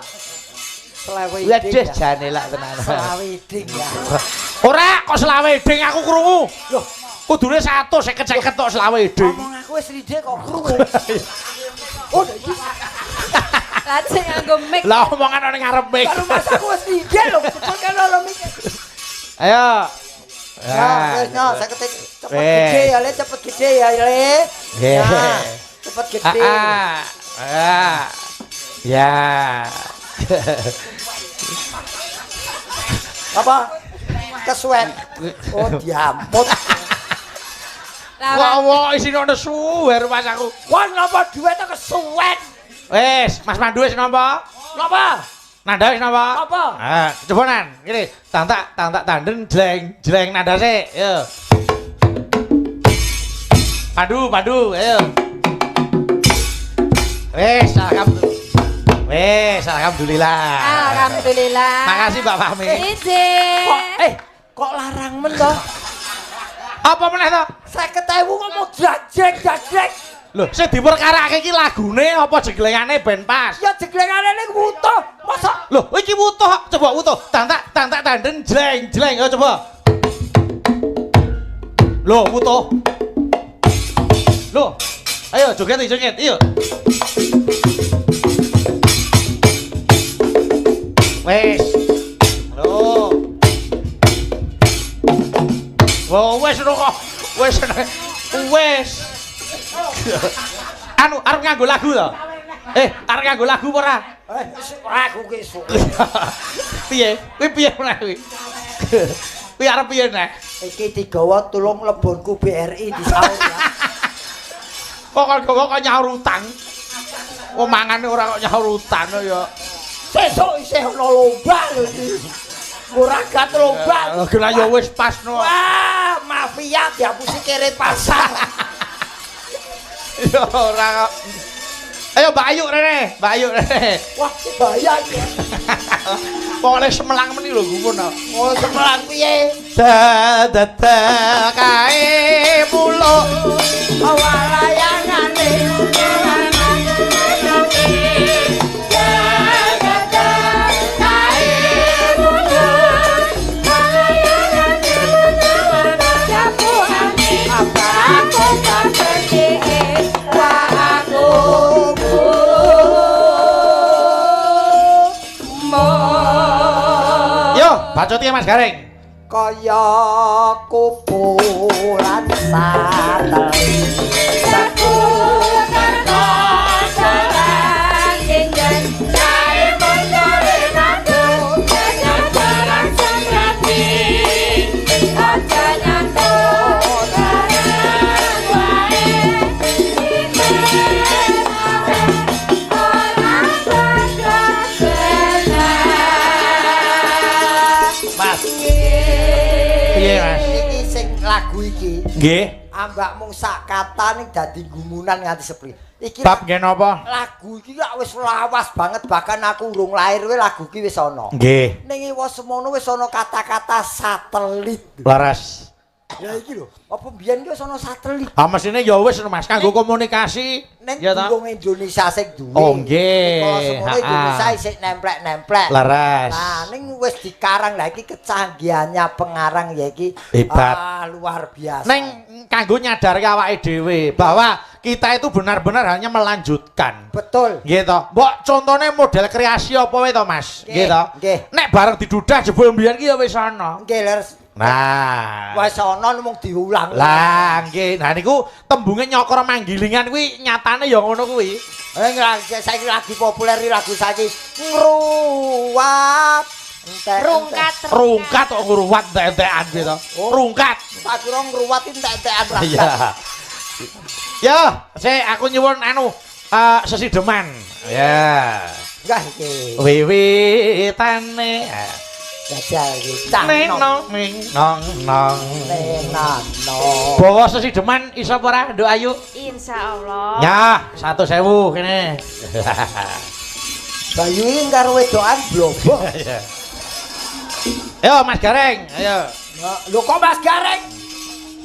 Selawe iding. Wedhus jane lak tenan. Selawe iding ya. Ora kok selawe iding aku krungu. Loh, kudune 150 kok selawe iding. Omong aku wis ride kok krungu. Oh, iki Lajeng nganggo mic. Lah omongan ning ngarep mic. Karo mas aku wis ride lho, cepet kan lho mic. Ayo. Ya, wis no, 50 cepet gede ya, Le, cepet gede ya, Le. Nggih. Cepet gede. Heeh. Ya. Apa? Kesuwen. Oh, diampun. Wah, wah, isine nesu wer mas aku. Wah, napa duwe to kesuwen? Wis, Mas Pandu wis napa? Napa? Nanda wis napa? Napa? Ah, coba nan, ngene, tantak tantak tanden jleng jleng nanda sik, yo. Pandu, Pandu, ayo. Wis, alhamdulillah. Wis, alhamdulillah. Alhamdulillah. Makasih Mbak Fahmi. Ije. Kok kok larang men to? Apa meneh to? 50.000 kok mau jajrek-jajrek. Lho, sing diperkarake iki lagune apa jeglengane ben pas? Ya jeglengane ning wutuh. Masa Lho, iki wutuh, coba wutuh. Tantak tantak tanden jleng jleng, ayo coba. Lho, wutuh. Lho. Ayo joget joget, iyo. Wes. Lho. Wah, wes kok. Wes. Wes. Anu, arep nganggo lagu to? Arep nganggo lagu apa ora? Ora aku ki esuk. Piye? Kuwi piye meneh kuwi? Kuwi arep piye neh? Iki digawa tulung lebonku BRI disaur ya. Kok kok nyaur utang? Wong mangane ora kok nyaur utang ya. Sesuk isih ana lomba lho iki. Ora gat lomba. Lah ya wis pas no. Wah, mafia diapusi kere pasar. Ya ora kok. Ayo Mbak Ayu rene, Mbak Ayu rene. Wah, iki bahaya iki. Pokoke semelang meni lho gumun. Oh, semelang piye? Dadak kae muluk walayangane. Bacot ya Mas Gareng. Kaya kupulan satelit sakutar jalan jenjang jae montore matu jalan semrati aja nyantuk barang wae ora padha. Mas. Piye Mas? Iki sing lagu iki. Nggih. Ambak mung sak kata ning dadi gumunan nganti sepri. Iki bab nggih napa? Lagu iki lak wis lawas banget bahkan aku urung lahir wae lagu iki wis ana. Nggih. Ning ewa semono wis ana kata-kata satelit. Laras. Ya iki lho, apa mbiyen ki wis ana satelit? Ah mesine ya wis Mas, kanggo komunikasi. Ning ya ta? durung Indonesia sing duwe. Oh nggih. Kala semono Indonesia isih nemplek-nemplek. Laras. Nah, ning wis dikarang lah iki kecanggihannya pengarang ya iki. Hebat. Ah, luar biasa. Ning kanggo nyadarke awake dhewe bahwa kita itu benar-benar hanya melanjutkan. Betul. Nggih to. Mbok contone model kreasi apa wae to, Mas? Nggih to. Nggih. Nek bareng didudah jebul mbiyen ki ya wis ana. Nggih, leres. Nah. Wis ana mung diulang. Lah nggih. Nah niku tembunge nyokro manggilingan kuwi nyatane ya ngono kuwi. Saiki lagi populer lagu saiki ngruwat entek. Rungkat. Rungkat kok ngruwat entek-entekan piye to? Rungkat. Tak kira ngruwat entek-entekan rakyat. Iya. Ya, sik aku nyuwun anu sesideman. Ya. Enggak iki. Wiwitane jajal iki. Neng nong ning nong nong. Neng nong. Bawa sesideman iso apa ora, Nduk Ayu? Insyaallah. Ya, 100.000 kene. Bayu iki karo wedokan blobok. Ayo Mas Gareng, ayo. Lho kok Mas Gareng?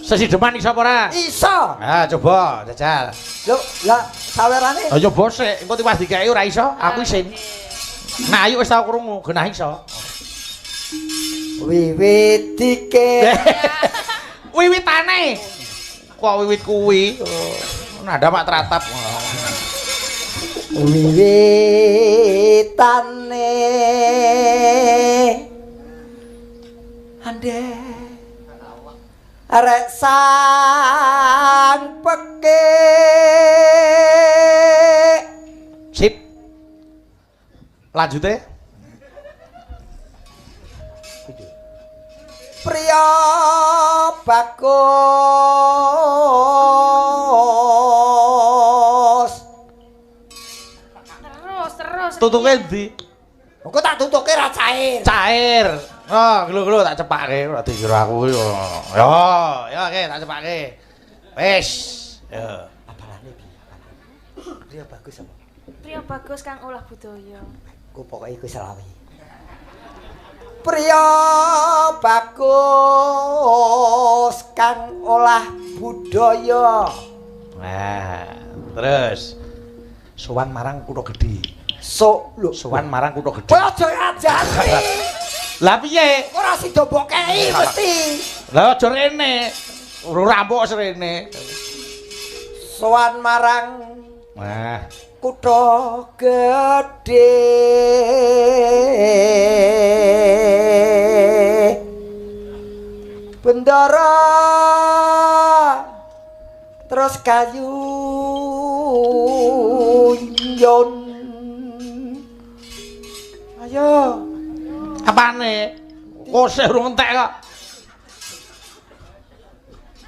Sesideman iso apa ora? Iso. Ha, coba jajal. Lho, lah sawerane? Ayo bos sik, engko tiwas dikeki ora iso, aku isin. Nah, ayo wis tau krungu, genah iso. Wiwit dike. Wiwitane. Kok wiwit kuwi? Nada mak teratap. Wiwitane. Ande. Arek sang peke. Sip. Lanjute. Priya bagus. Terus. Tutuke endi? Engko tak tutuke ra cair. Cair. Oh, gelo-gelo tak cepake, ora dikira aku yo. Yo, yo oke tak cepake. Wis. Yo. Apalane piye? Priya bagus apa? Priya bagus kang olah budaya. Ku pokoke iku selawe. Priya bagus kang olah budaya. Nah, terus sowan marang kutha gedhe. Sok lho, sowan marang kutha gedhe. Kowe aja ngajari. Lah piye? Ora sida mbok kei mesti. Lah aja rene. Ora rampok rene. Sowan marang nah kutha gedhe. Bendara terus kayu yon. Ayo. Apane? Kose urung entek kok.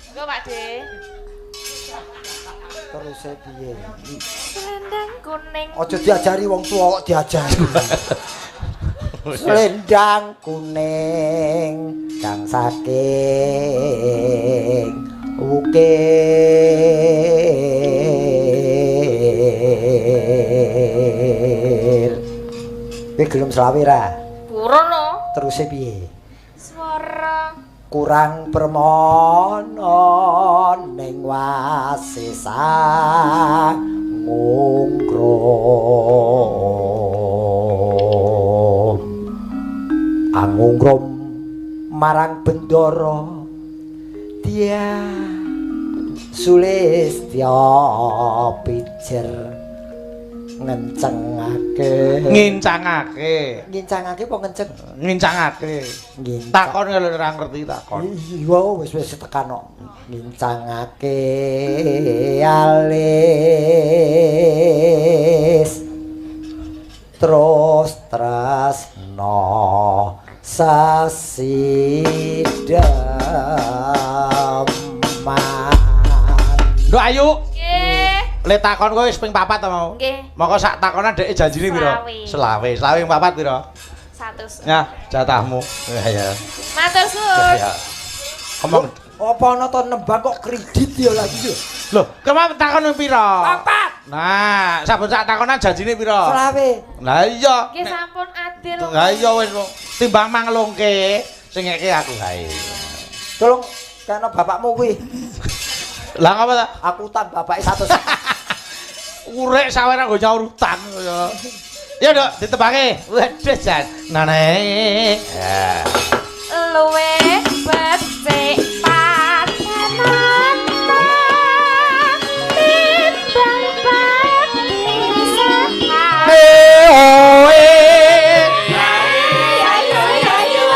Engko Pak De. Terus piye? Selendang kuning. Aja diajari wong tuwa kok diajari. Selendang kuning kang saking ukir. Kowe gelem selawe ra? Purun no. Terus piye? Swara kurang permono ning wasesa ngungrum. Angungrum marang bendara dia sulistya pijer ngencengake. Ngincangake. Ngincangake apa ngenceng? Ngincangake. Takon kalau ora ngerti takon. Iya wis wis tekan kok. Ngincangake alis terus tresno sasidaman. Nduk Ayu. Nggih. Le takon kowe wis ping 4 ta mau? Nggih. Moko sak takonan dhek janjine pira? Selawe. Selawe ping 4 pira? 100. Nah, jatahmu. Ya ya. Matur suwun. Ya. Ngomong apa ana to nembang kok kredit ya lagi yo. Lho, kemana takon ping pira? 4. Nah, saben sak takonan janjine pira? Selawe. Lah iya. Nggih sampun adil. Lah iya wis timbang manglungke sing ngeke aku kae. Tolong kena bapakmu kuwi. Lah ngapa ta? Aku utang bapake 100. Urek sawer nggo nyaur utang ya. Ya Nduk, ditebake. Waduh jan. Nane. Ya. Luwe becik padanane timbang papisahan. Oe. Ayo ayo ayo.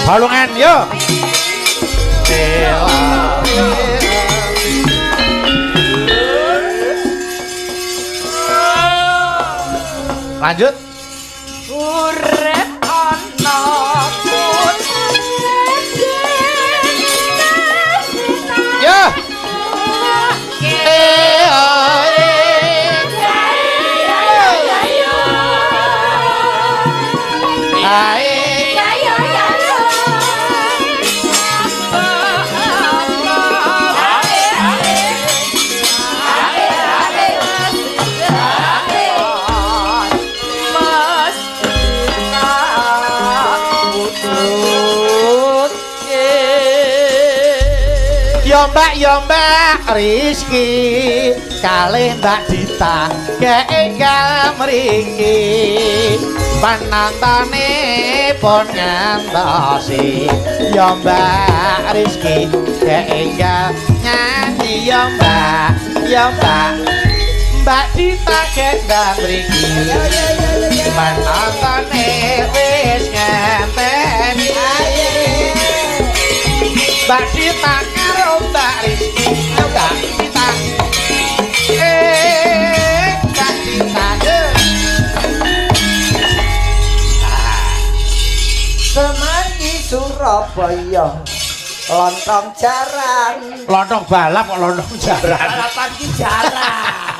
Balungan yo. Lanjut. Urip ana yo. Ya Mbak Rizky kalih Mbak Dita keenggal mriki panantane pun ngantosi. Ya Mbak Rizky keenggal nyanyi ya Mbak, ya Mbak, Mbak Dita keenggal mriki panantane wis ngenteni. Mbak Dita karo Mbak Rizky, Mbak Dita, Mbak Dita. Semanggi Surabaya, lontong jaran. Lontong balap kok lontong jaran. Balapan ki jaran.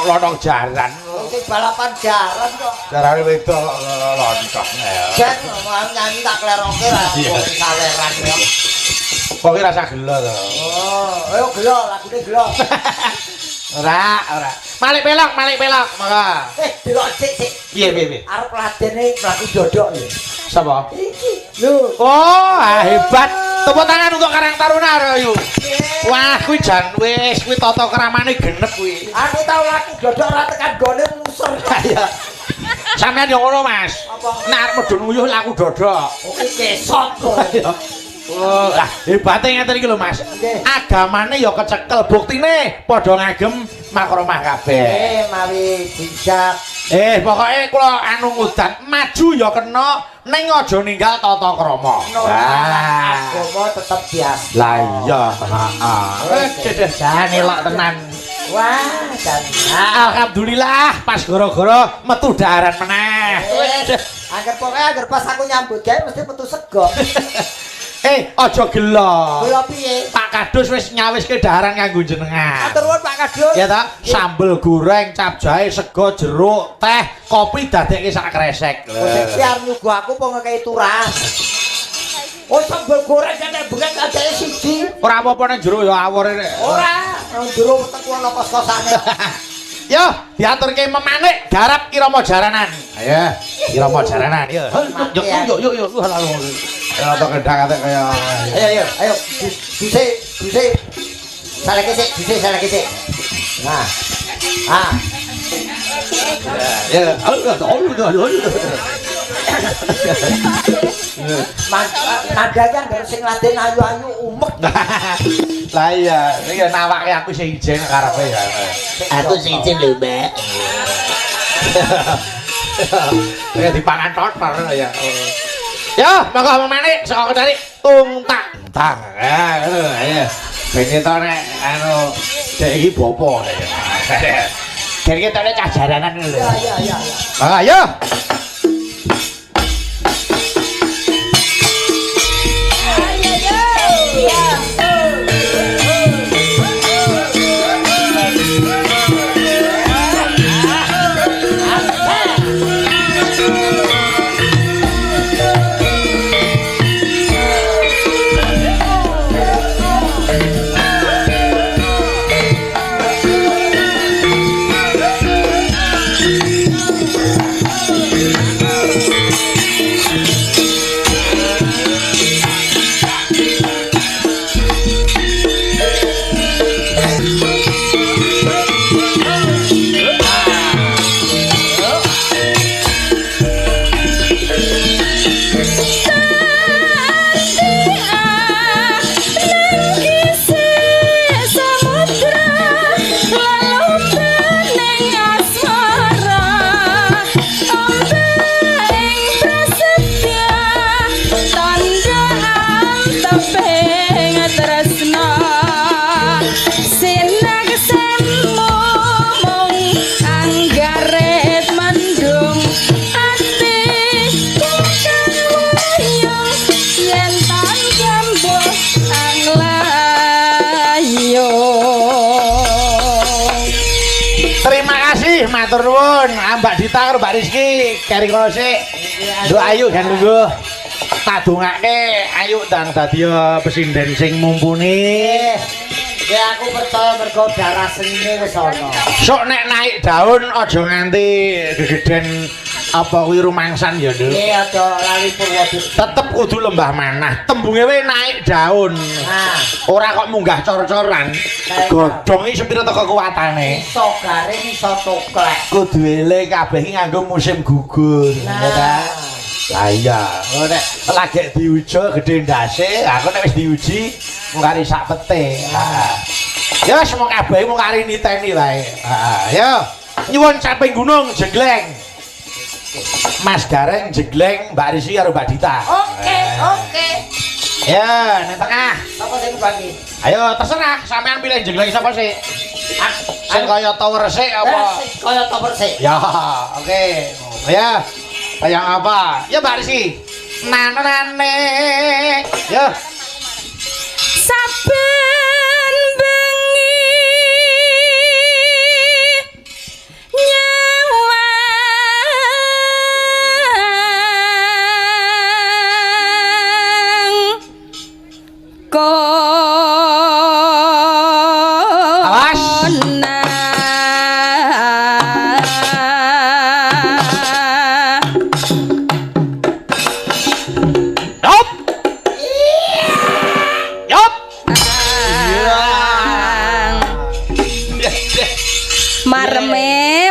Lontong jaran. Sing balapan jaran kok. Jarane wedok lontong. Jan nyanyi tak kleroke ra wong saweran ya. Kok ki rasa gelo to. Oh, ayo gelo, lagune gelo. Ora, ora. Malik pelok, malik pelok, monggo. Delok sik sik. Piye piye piye? Arep ladene mlaku dodok lho. Sapa? Iki. Lho. Oh, hebat. Tepuk tangan untuk Karang Taruna ayo. Wah, kuwi jan wis kuwi tata kramane genep kuwi. Aku tau laku dodok ora tekan gone muser. Iya. Sampeyan yo ngono, Mas. Apa? Nek arep medun nguyuh laku dodok. Oke, kesot kok. Oh, lah hebate ngeten iki lho, Mas. Agamane ya kecekel, buktine padha ngagem makromah kabeh. Mawi dijak. Pokoke kula anu ngudan maju ya kena ning aja ninggal tata krama. Lah, agama tetep biasa. Lah iya, heeh. Jan elok tenan. Wah, jan. Alhamdulillah pas gara-gara metu daharan meneh. Angger pokoke angger pas aku nyambut gawe mesti metu sego. Aja gelo. Gelo piye? Pak Kadus wis nyawiske daharan kanggo jenengan. Matur nuwun Pak Kadus. Ya ta, sambel goreng, cap jahe, sego jeruk, teh, kopi dadekke sak kresek. Wis arep nyuguh aku apa ngekeki turas. Oh, sambel goreng nek bengek adeke siji. Ora apa-apa nang jero ya awur rek. Ora, nang jero wetengku ana kos-kosane. Yo, diaturke memanik garap irama jaranan. Ayo, irama jaranan. Yo, yo yo yo yo. Rada kendang atek kaya. Ayo ayo ayo dhisik dhisik. Saleke sik, dhisik saleke sik. Nah. Ah. Ya, Nadanya anggere sing laden ayu-ayu umek. Lah iya, iki nawake aku sing ijen karepe ya. Aku sing ijen lho, Mbak. Ya dipangan totor ya. Yo, monggo memanik saka kendari tung tak tang. Ya, ngono ayo. Ben ketok nek anu dek iki bapa. Ben ketok nek cah jaranan lho. Iya iya iya. Monggo ayo. Ayo. matur nuwun. Mbak Dita karo Mbak Rizky keri kono sik. Nduk Ayu gan lungguh. Tak dongake ayu ndang dadi pesinden sing mumpuni. Ya aku percaya mergo darah senine wis ana. Sok nek naik daun aja nganti gegeden apa kuwi rumangsan ya, Nduk. Nggih, aja lali Purwodadi. Tetep kudu lembah manah. Tembunge wae naik daun. Nah, ora kok munggah cor-coran. Godhong iki sepira to kekuatane? Iso garing iso toklek. Kudu eling kabeh iki nganggo musim gugur, ya ta? Lah iya, nek lagi diujo gedhe ndase, aku nek wis diuji mung kari sak pete. Heeh. Ya semua kabeh mung kari niteni wae. Heeh, ya. Nyuwun caping gunung jegleng. Mas Gareng jegleng, Mbak Rizky karo Mbak Dita. Oke, oke. Ya, nang tengah. Sapa sing bagi? Ayo terserah, sampean pilih jegleng sapa sih? Sing kaya tower sik apa? Sing kaya tower sik. Ya, oke. Ya. Kayak apa? Ya Mbak Rizky. Nane. Ya. Saben bengi nyawang Awas.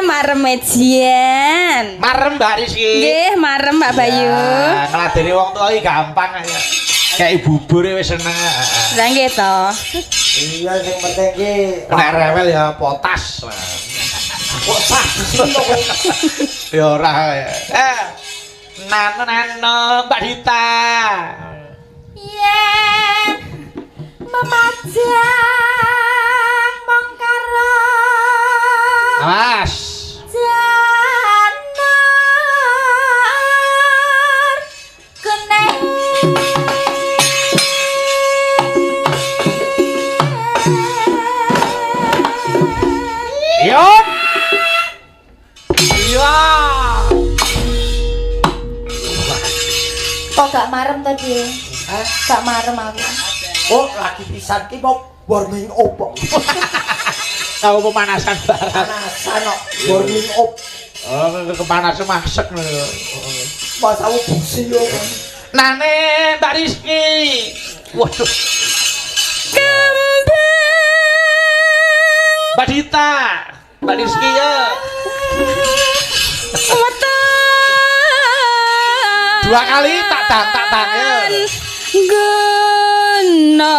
Mareme jian. Marem Mbak Rizky. Nggih, marem Mbak Bayu. Ngladeni wong tuwa iki gampang ya. Kayak bubur wis seneng. Lah nggih to. Iya sing penting iki nek rewel ya potas. Kok sah sing to kowe. Ya ora. Nano Mbak Dita. Yen memajang mong karo. Awas. Janur kuning. Yop. Iya. Kok gak marem tadi? Hah? Gak marem aku. Oh, lagi pisan ki mau warming up. Kalau pemanasan barang. Pemanasan kok, warming up. Oh, kepanasan masak lho. Mas aku busi yo. Nane Mbak Rizky. Waduh. Kembang. Mbak Dita, Mbak Rizky ya. Dua kali tak tang ya. Guna.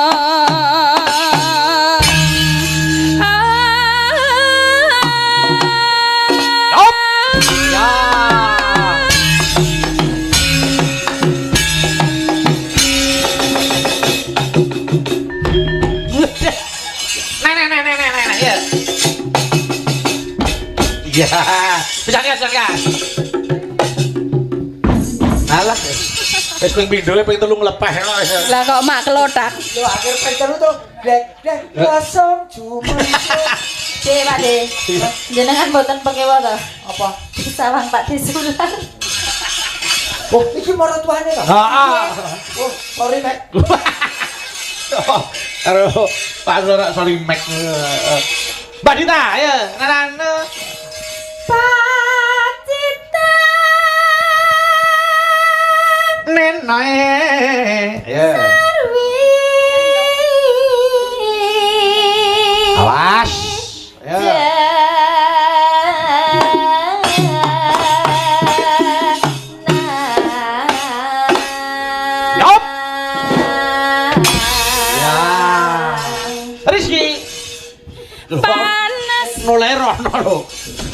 Ya, bisa gas. Alah. Wis ping pindho ping telu nglepeh kok wis. Lah kok mak klothak. Lho akhir ping telu to glek glek langsung jumeneng. Cek Pak De. Jenengan mboten pengewa to? Apa? Sawang Pak De Sular. Oh, iki maratuane to? Heeh. Oh, sorry Mek. Karo Pak Sular sorry Mek. Mbak Dita, ayo nana. Pacitan Nenoe. Ya. Sarwi. Awas. Ya. Yop. Ya. Rizky. Panas. Noleh rono lho.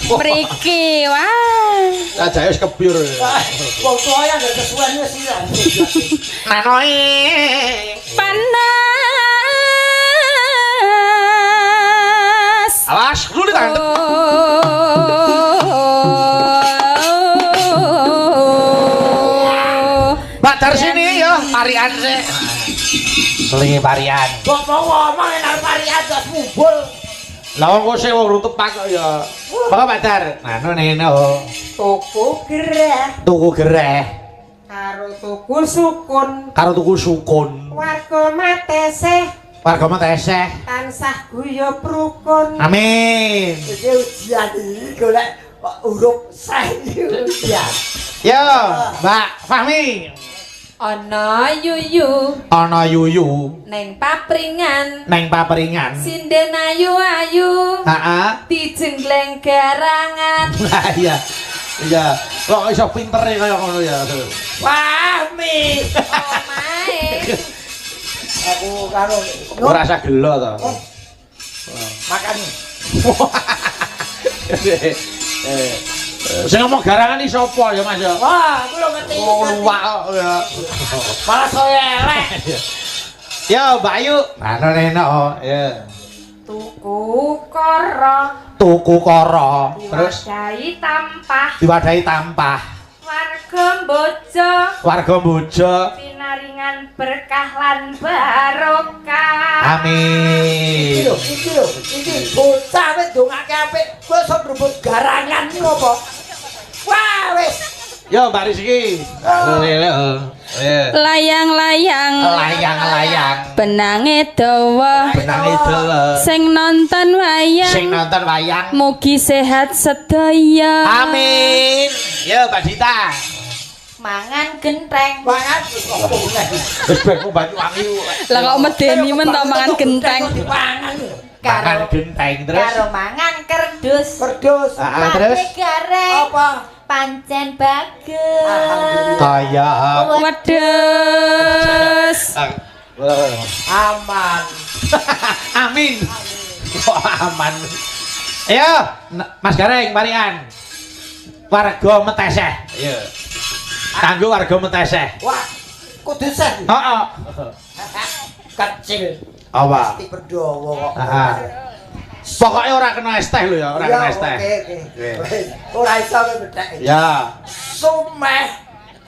Mriki wah. Ajae wis kebyur. Wong tuwa yang gak kesuwen wis ilang. Nanoe. Panas. Awas, lu tangan. Mbak Darsini ya, parian sik. Selingi parian. Kok mau ngomong enak parian terus mumbul. Lah wong kok sik wong rung tepak kok ya. Monggo Pak Dar. Nano neno. Tuku gereh. Tuku gereh. Karo tuku sukun. Karo tuku sukun. Warga Mateseh. Warga Mateseh. Tansah guyub rukun. Amin. Iki ujian iki golek huruf seh iki ujian. Yo, Mbak Fahmi. Ana yuyu. Ana yuyu. Neng papringan. Neng papringan. Sinden ayu-ayu. Heeh. Dijenggleng garangan. Iya. Iya. Kok iso pintere kaya ngono ya. Fahmi. Omae. Aku karo ora usah gelo to. Makan. Sing ngomong garangan iki sapa ya Mas ya? Wah, aku lho ngerti. Oh, luwak kok ya. Malah saya elek. Yo, Mbak Ayu. Anu neno, ya. Tuku koro. Tuku koro. Terus diwadahi tampah. Diwadahi tampah. Warga Mbojo. Warga Mbojo. Pinaringan berkah lan barokah. Amin. Iki lho, iki lho, iki bocah wis ndongake apik, kowe iso mrebut garangan iki apa? Wah, wis. Yo, Mbak Rizky. Layang-layang. Layang-layang. Benange dawa. Benange dawa. Sing nonton wayang. Sing nonton wayang. Mugi sehat sedaya. Amin. Yo, Mbak Dita. Mangan genteng. Mangan wis ben kok Banyuwangi. Lah kok medeni men to mangan genteng. Mangan genteng terus. Karo mangan kerdus. Kerdus. Heeh, terus. Apa? Pancen bagus. Kaya wedhus. Aman. Amin. Kok aman. Ayo, Mas Gareng parikan. Warga Meteseh. Iya. Kanggo warga Meteseh. Wah, kudu seh. Heeh. Kecil. Apa? Pasti berdoa kok. Heeh. Pokoknya ora kena es teh lho ya, ora kena es teh. Oke, oke. Ora iso bedhek. Ya. Sumeh.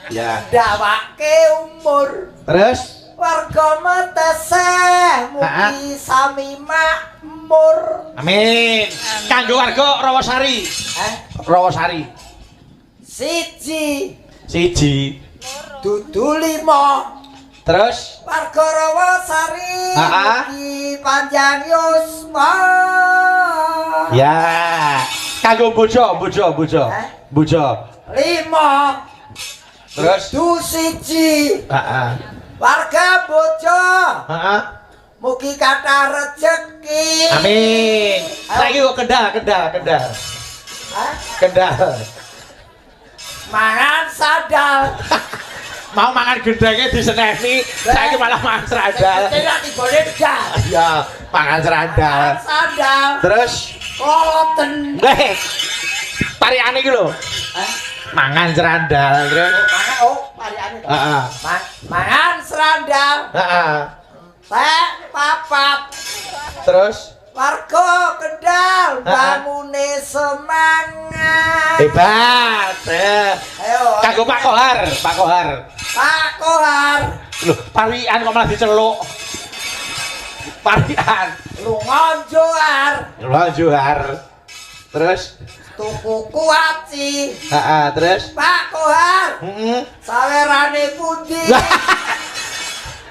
Ya. Dawake umur. Terus warga Meteseh mugi sami makmur. Amin. Kanggo warga Rawasari. Eh? Rawasari. Siji. Siji. Dudu lima. Terus warga Rawasari mugi panjang yuswa. Ya. Kanggo bojo, bojo, bojo. Bojo. Lima. Terus dudu siji. Heeh. Warga bojo. Heeh. Mugi kathah rejeki. Amin. Saiki kok Kendal, Kendal, Kendal. Hah? Kendal. Mangan sandal. Mau mangan gendenge diseneni, saiki malah mangan serandal. Tidak tibone dah. Iya, mangan serandal. Mangan sandal. Terus loloten. Heh. Parikane iki lho. Hah? Mangan serandal terus. Oh, mangan oh, parikane to. Heeh. Mangan serandal. Heeh. Tek papat. Terus warga Kendal bangune semangat. Hebat. Ayo. Kanggo Pak Kohar, Pak Kohar. Pak Kohar. Loh, parikan kok malah diceluk. Parikan. Lunga Johar. Lunga Johar. Terus tuku kuaci. Heeh, terus Pak Kohar. Heeh. Sawerane pundi?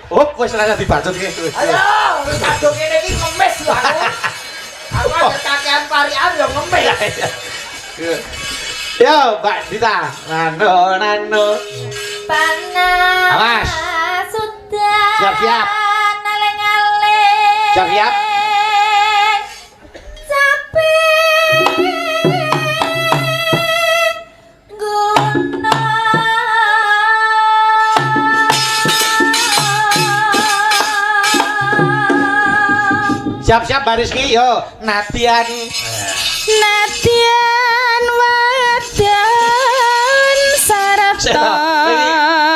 Hop, wis rasa dibacut iki. Ayo, wis kadung ngene iki ngemis lho aku. Aku ada kakean parikan ya ngemis. Yo, Mbak Dita. Nano, nano. Panas. Awas. Sudah. Siap-siap. Aleng-aleng. Siap-siap. Capek. Guna. Siap-siap Mbak Rizky, yo. Nadian. Nadian wadon sarapta.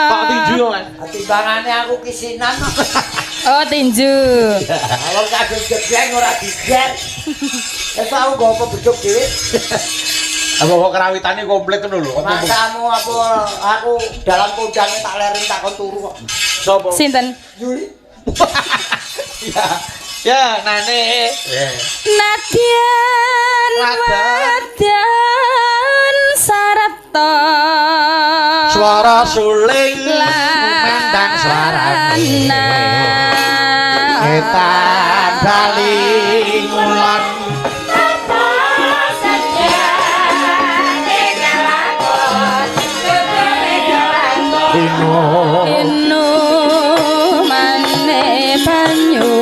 Pak tinju yo, Mas. Timbangane aku kisinan kok. Oh, tinju. Kalau kadung jegleng ora diger. Wis aku nggo apa beduk dhewe. Apa kok kerawitane komplit ngono lho. Masamu apa aku dalam kodange tak lereng tak kon turu kok. Sopo? Sinten? Yuli. Ya. Ya, nane. Nadyan wadan sarata Swara suling kumandang suarane. Etan bali ngulon. Inu mane banyu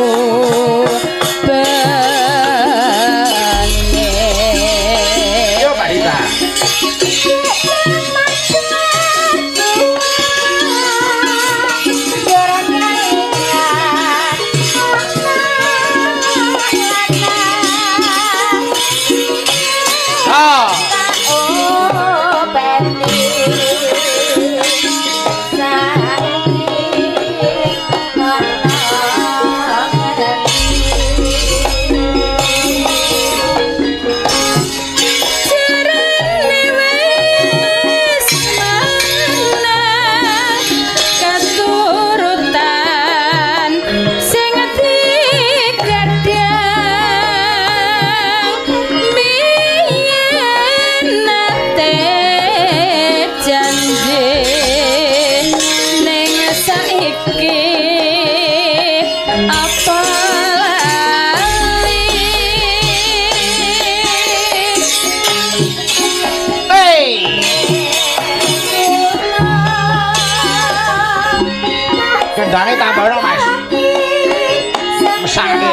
bene. Yo Mbak Dita. Ah. Kendange tambahno Mas. Mesake.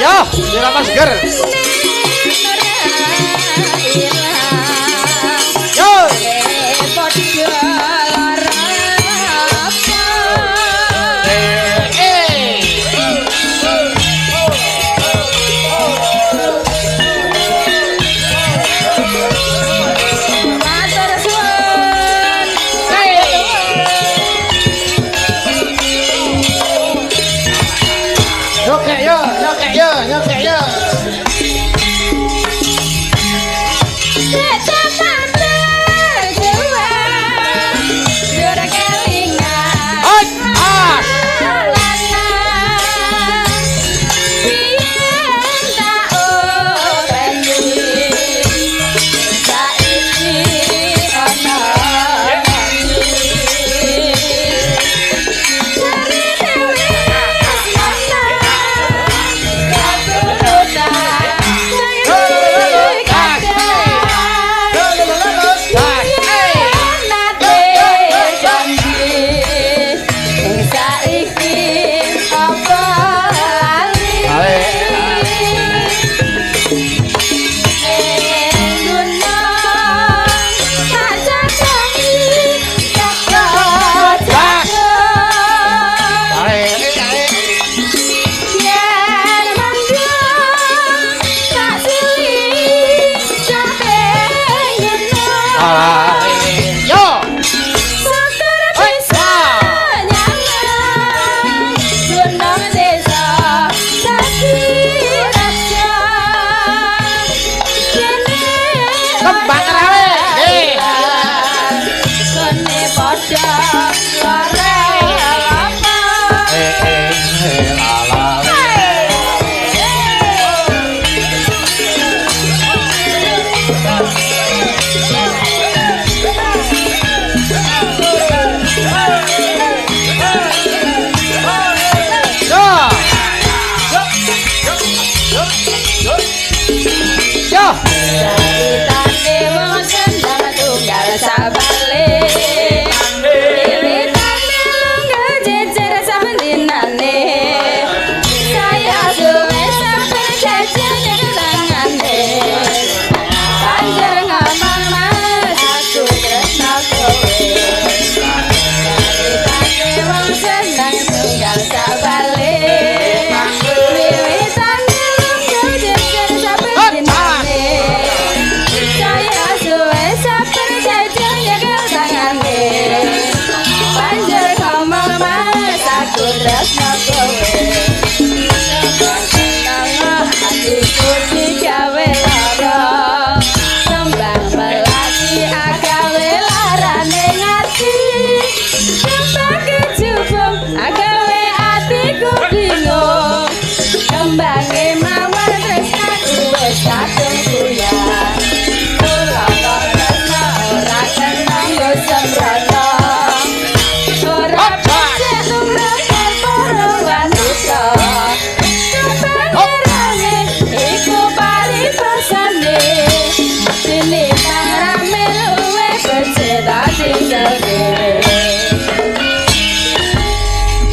Yo, Mas Ger. Yo. Yo, yo, yo, yo, yo.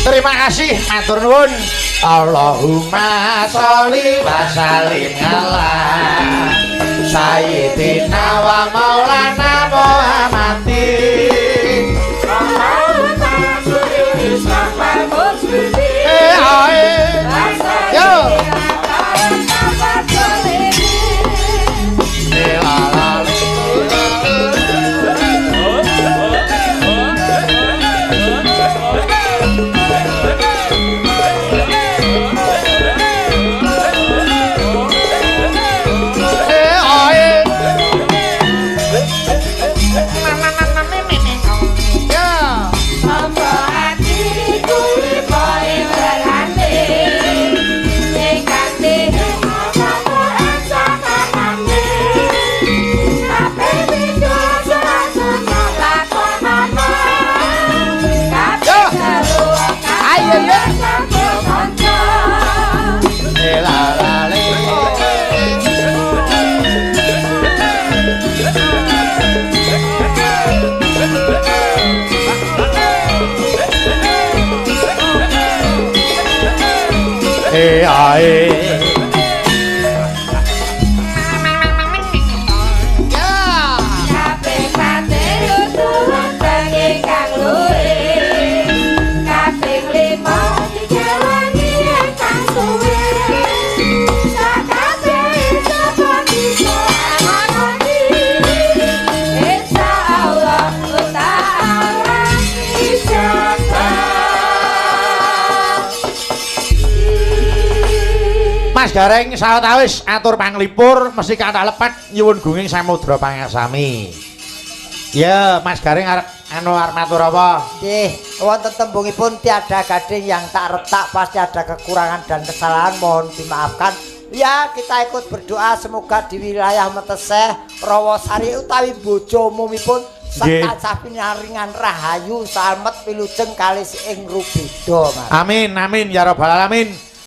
Terima kasih, matur nuwun. Allahumma sholli wa sallim ala sayyidina wa maulana Muhammadin. Yo. Mas Gareng sawetawis atur panglipur mesti kathah lepat nyuwun gunging samudra pangasami. Ya, Mas Gareng arep anu arep matur apa? Nggih, wonten tembungipun tiada gading yang tak retak, pasti ada kekurangan dan kesalahan, mohon dimaafkan. Ya, kita ikut berdoa semoga di wilayah Meteseh, Rawasari utawi bojo umumipun tansah pinaringan rahayu slamet wilujeng kalis ing rubeda, Mas. Amin amin ya rabbal alamin.